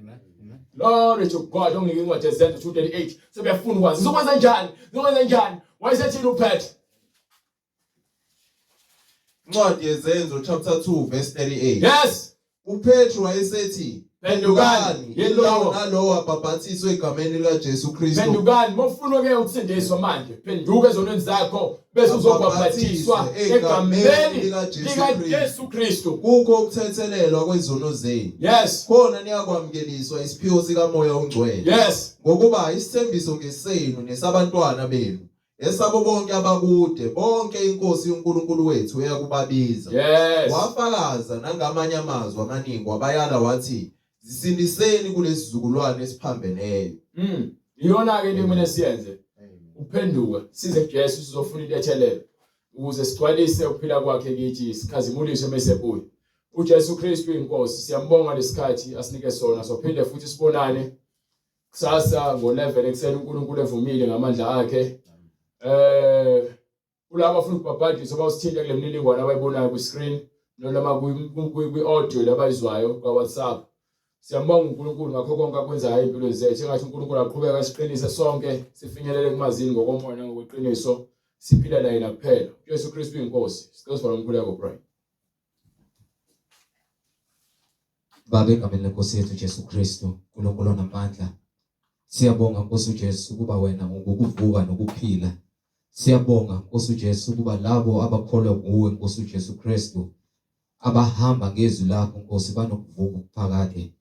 Glory to God onginike incwadi yeZenzo 2:38 sebeyafuna ukwazi sizokwenza njani sizokwenza njani wayesethini uPetru Incwadi yeZenzo chapter 2 verse 38. Yes. UPetru wayesethi Phendukani, yilowo nalowo abhabhathiswe egameni likaJesu Kristu. Phendukani, mofuna ke ukusindiswa manje, phenduka ezonweni zakho bese uzobhabhathiswa egameni likaJesu Kristu. Kukho ukuthethelelwa kwezono zenu. Yes. Khona niyakwamukeliswa isiphiwo sikaMoya oNgcwele. Yes. Ngokuba isithembiso ngesenu nesabantwana benu esabo bonke abakude bonke inkosi uNkulunkulu wethu eyakubabiza yes wafakaza nangamanye amazwi amaningi wabayala wathi zisindiseni kulesizukulwane esiphambeneyo Iyona ke into kumele siyenze uphenduka size kuJesu sizofuna intethelelo ukuze sigcwalise ukuphila kwakhe kithi sikhazimuliswe mesebuya uJesu Kristu inkosi siyambonga lesikhathi asinike sona sophinde futhi sibonane kusasa ngo-11 ekuseni uNkulunkulu evumile ngamandla akhe eh kulabo afuna ukubhabhadiswa bawusithinte kule mniningwane abayibonayo kwi-screen noma kwi-audio labayizwayo kwa-WhatsApp siyambonga uNkulunkulu ngakho konke akwenzayo empilweni zethu engathi uNkulunkulu aqhubeke asiqinise sonke sifinyelele kumazini ngokomoya nangokweqiniso siphila naye nakuphela uJesu Kristu inkosi sicela sivale umkhuleko Brian Baba egameni lenkosi yethu Jesu Kristu, uNkulunkulu onamandla. Siyabonga Nkosi uJesu ukuba wena ungukuvuka nokuphila. Siyabonga Nkosi uJesu ukuba labo abakholwa nguwe Nkosi uJesu Kristu abahamba ngezwi lakho Nkosi banokuvuka okuphakade.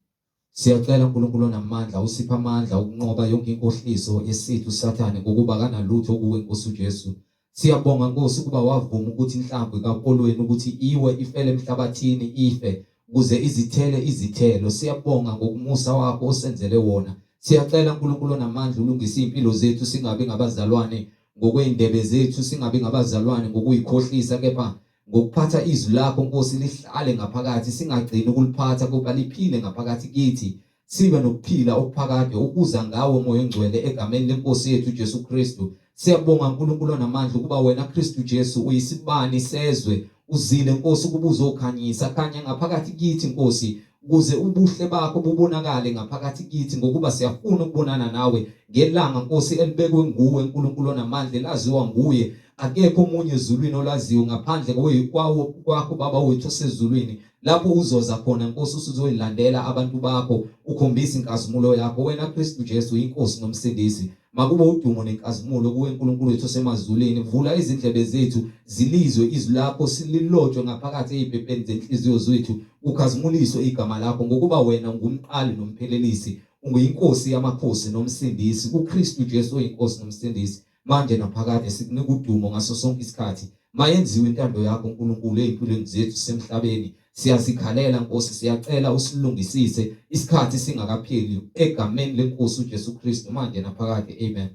Siyacela Nkulunkulu onamandla usiphe amandla ukunqoba yonke inkohliso yesitha uSathane ngokuba kanalutho kuwe Nkosi uJesu. Siyabonga Nkosi ukuba wavuma ukuthi inhlamvu ikakolweni ukuthi iwe ifele emhlabathini ife ukuze izithele izithelo. Siyabonga ngokumusa wakho osenzele wona. Siyacela Nkulunkulu onamandla ulungise izimpilo zethu singabi ngabazalwane ngokwey'ndebe zethu singabi ngabazalwane ngokuyikhohlisa kepha Ngokuphatha izwi lakho Nkosi lihlale ngaphakathi singagcini ukuliphatha kuba liphile ngaphakathi kithi sibe nokuphila okuphakade ukuza ngawe Moya oNgcwele egameni lenkosi yethu Jesu Kristu. Siyabonga uNkulunkulu onamandla ukuba wena Kristu Jesu uyisibani sezwe uzile Nkosi ukuba uzokhanyisa khanya ngaphakathi kithi Nkosi ukuze ubuhle bakho bubonakale ngaphakathi kithi ngokuba siyafuna ukubonana nawe ngelanga Nkosi elibekwe nguwe uNkulunkulu onamandla elaziwa nguye akekho omunye ezulwini olaziyo ngaphandle kwawo kwakho baba wethu osezulwini lapho uzoza khona Nkosi usuzoyilandela abantu bakho ukhombisa inkazimulo yakho wena Kristu Jesu inkosi nomsindisi makube udumo nenkazimulo kuwe uNkulunkulu wethu osemazulwini vula izindlebe zethu zilizwe izwi lakho sililotshwe ngaphakathi eziphepheni zenhliziyo zethu ukhazimuliswe igama lakho ngokuba wena ungumqali nomphelelisi unguyinkosi yamakhosi nomsindisi kuKristu Jesu oyinkosi nomsindisi manje naphakade sikunika udumo ngaso sonke isikhathi mayenziwe intando yakho uNkulunkulu ezimpilweni zethu semhlabeni siyazikhalela Nkosi siyacela usilungisise isikhathi singakapheli egameni lenkosi uJesu Kristu manje naphakade amen.